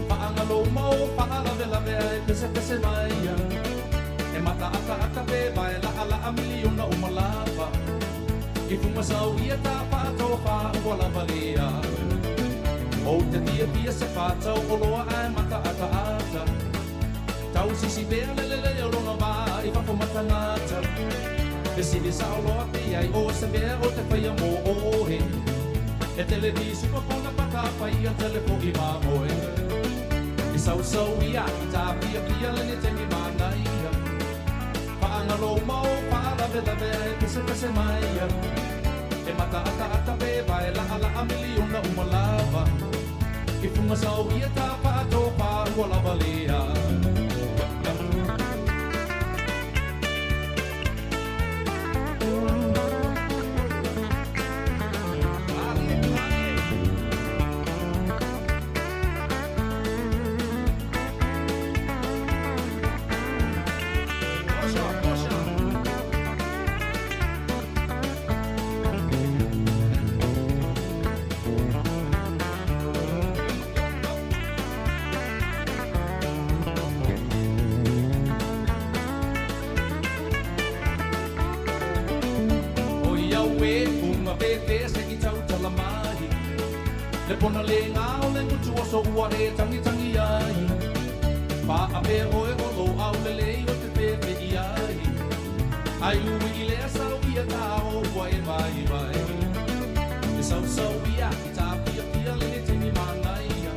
Paangalo mau paalavelave ai pese pese maia. E mata ata ata pe vai la ala a miliona o malava. I funga sau ia tā paatofa ua lava lea. O te tia tia se whātau o loa ai mata ata ata. Tau sisi pea le le le o longa vā i whafo matangata. Te sili sa o loa te ai o se mea o te whaia mō ohe. E tele di supa pona pata pai a tele po i māmoe. E sau sau ia i tā pia pia le ne temi manaia. Paangalo mau paalavelave ai pese pese maia. E mata ata ata pe vai la ala a miliona umalava. I funga sau ia tā paatopa ua lava lea. Le pona le ngā o le ngutu o so ua e tangi tangi ai. Pā a pe oe o lo au le lei o te pepe i ai. Ai ui i lea sau ia tā o ua e vai vai. E sau sau ia i tā pia pia le le tini manaia.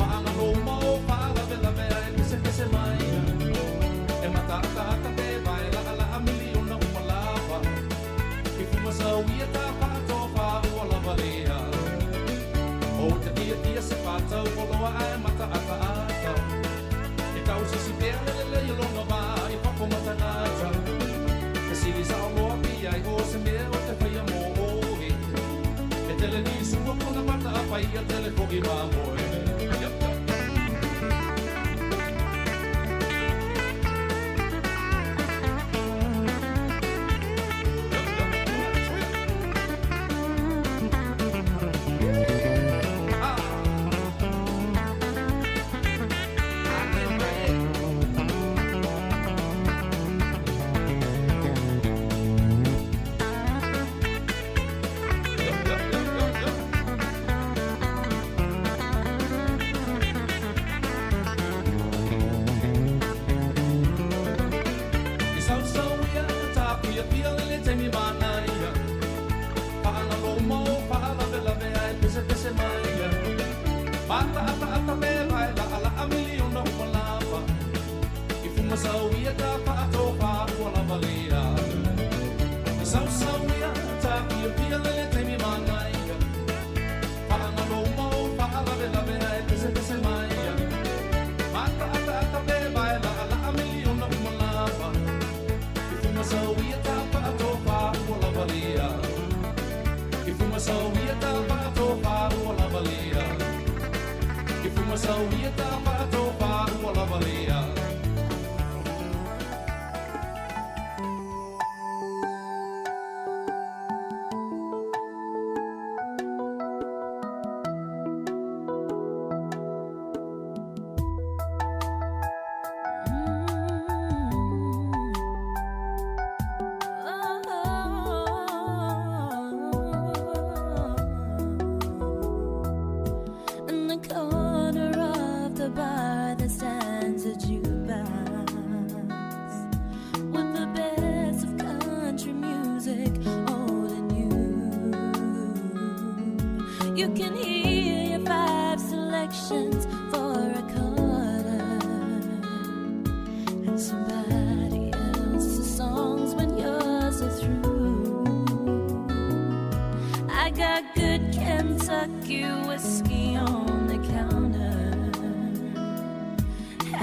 Paanga lo mau pā lave lave ai pese pese mai. E mata ata ata pe vai la ala a miliona umalava. I fuma sau ia tā paatofa ua lava lea. O te tia tia se whātau o loa ai mata ata ata. E tau sisi pea le le le i longa vā i papo matangata. E sili sa o loa pia i o se mea o te whaia mō ohe. E tele ni sua kona mata a pai a tele ko i māmoe. Yep, yep. pesepese mai ia. Mataataata pe vae laʻalaʻa miliona uma lava. I fumasau ia ta faatofa ua lava lea. I sausau ia tapiapia lele taimi manaia. Faagalouma o faalavelave ae pesepese mai ia. Mataataata pe vae laʻalaʻa miliona uma lava. I fumasau ia ta faatofa ua lava lea. I fumasau ia ta faatofa ua lava lea. I fumasau ia ta faatofa ua lava lea. In the corner of the bar there stands a jukebox with the best of country music, old and new. You can hear your five selections for a quarter and somebody else's songs when yours are through. I got good Kentucky whiskey on the counter,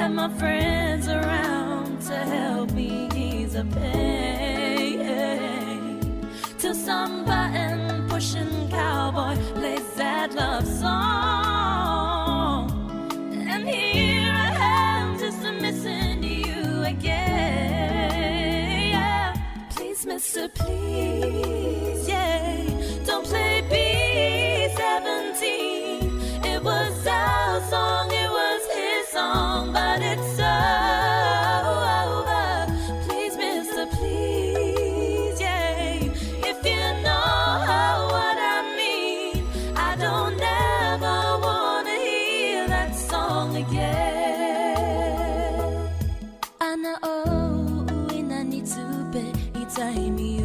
and my friends around to help me ease the pain. Till some button pushing cowboy plays that love song, and here I am just missing you again. Yeah. Please, mister, please, yeah. Don't play B-17. It was our song, it was his song, but it's over. Please, mister, please, yeah. If you know what I mean, I don't ever wanna hear that song again. Ana o uina ni tupe i taimi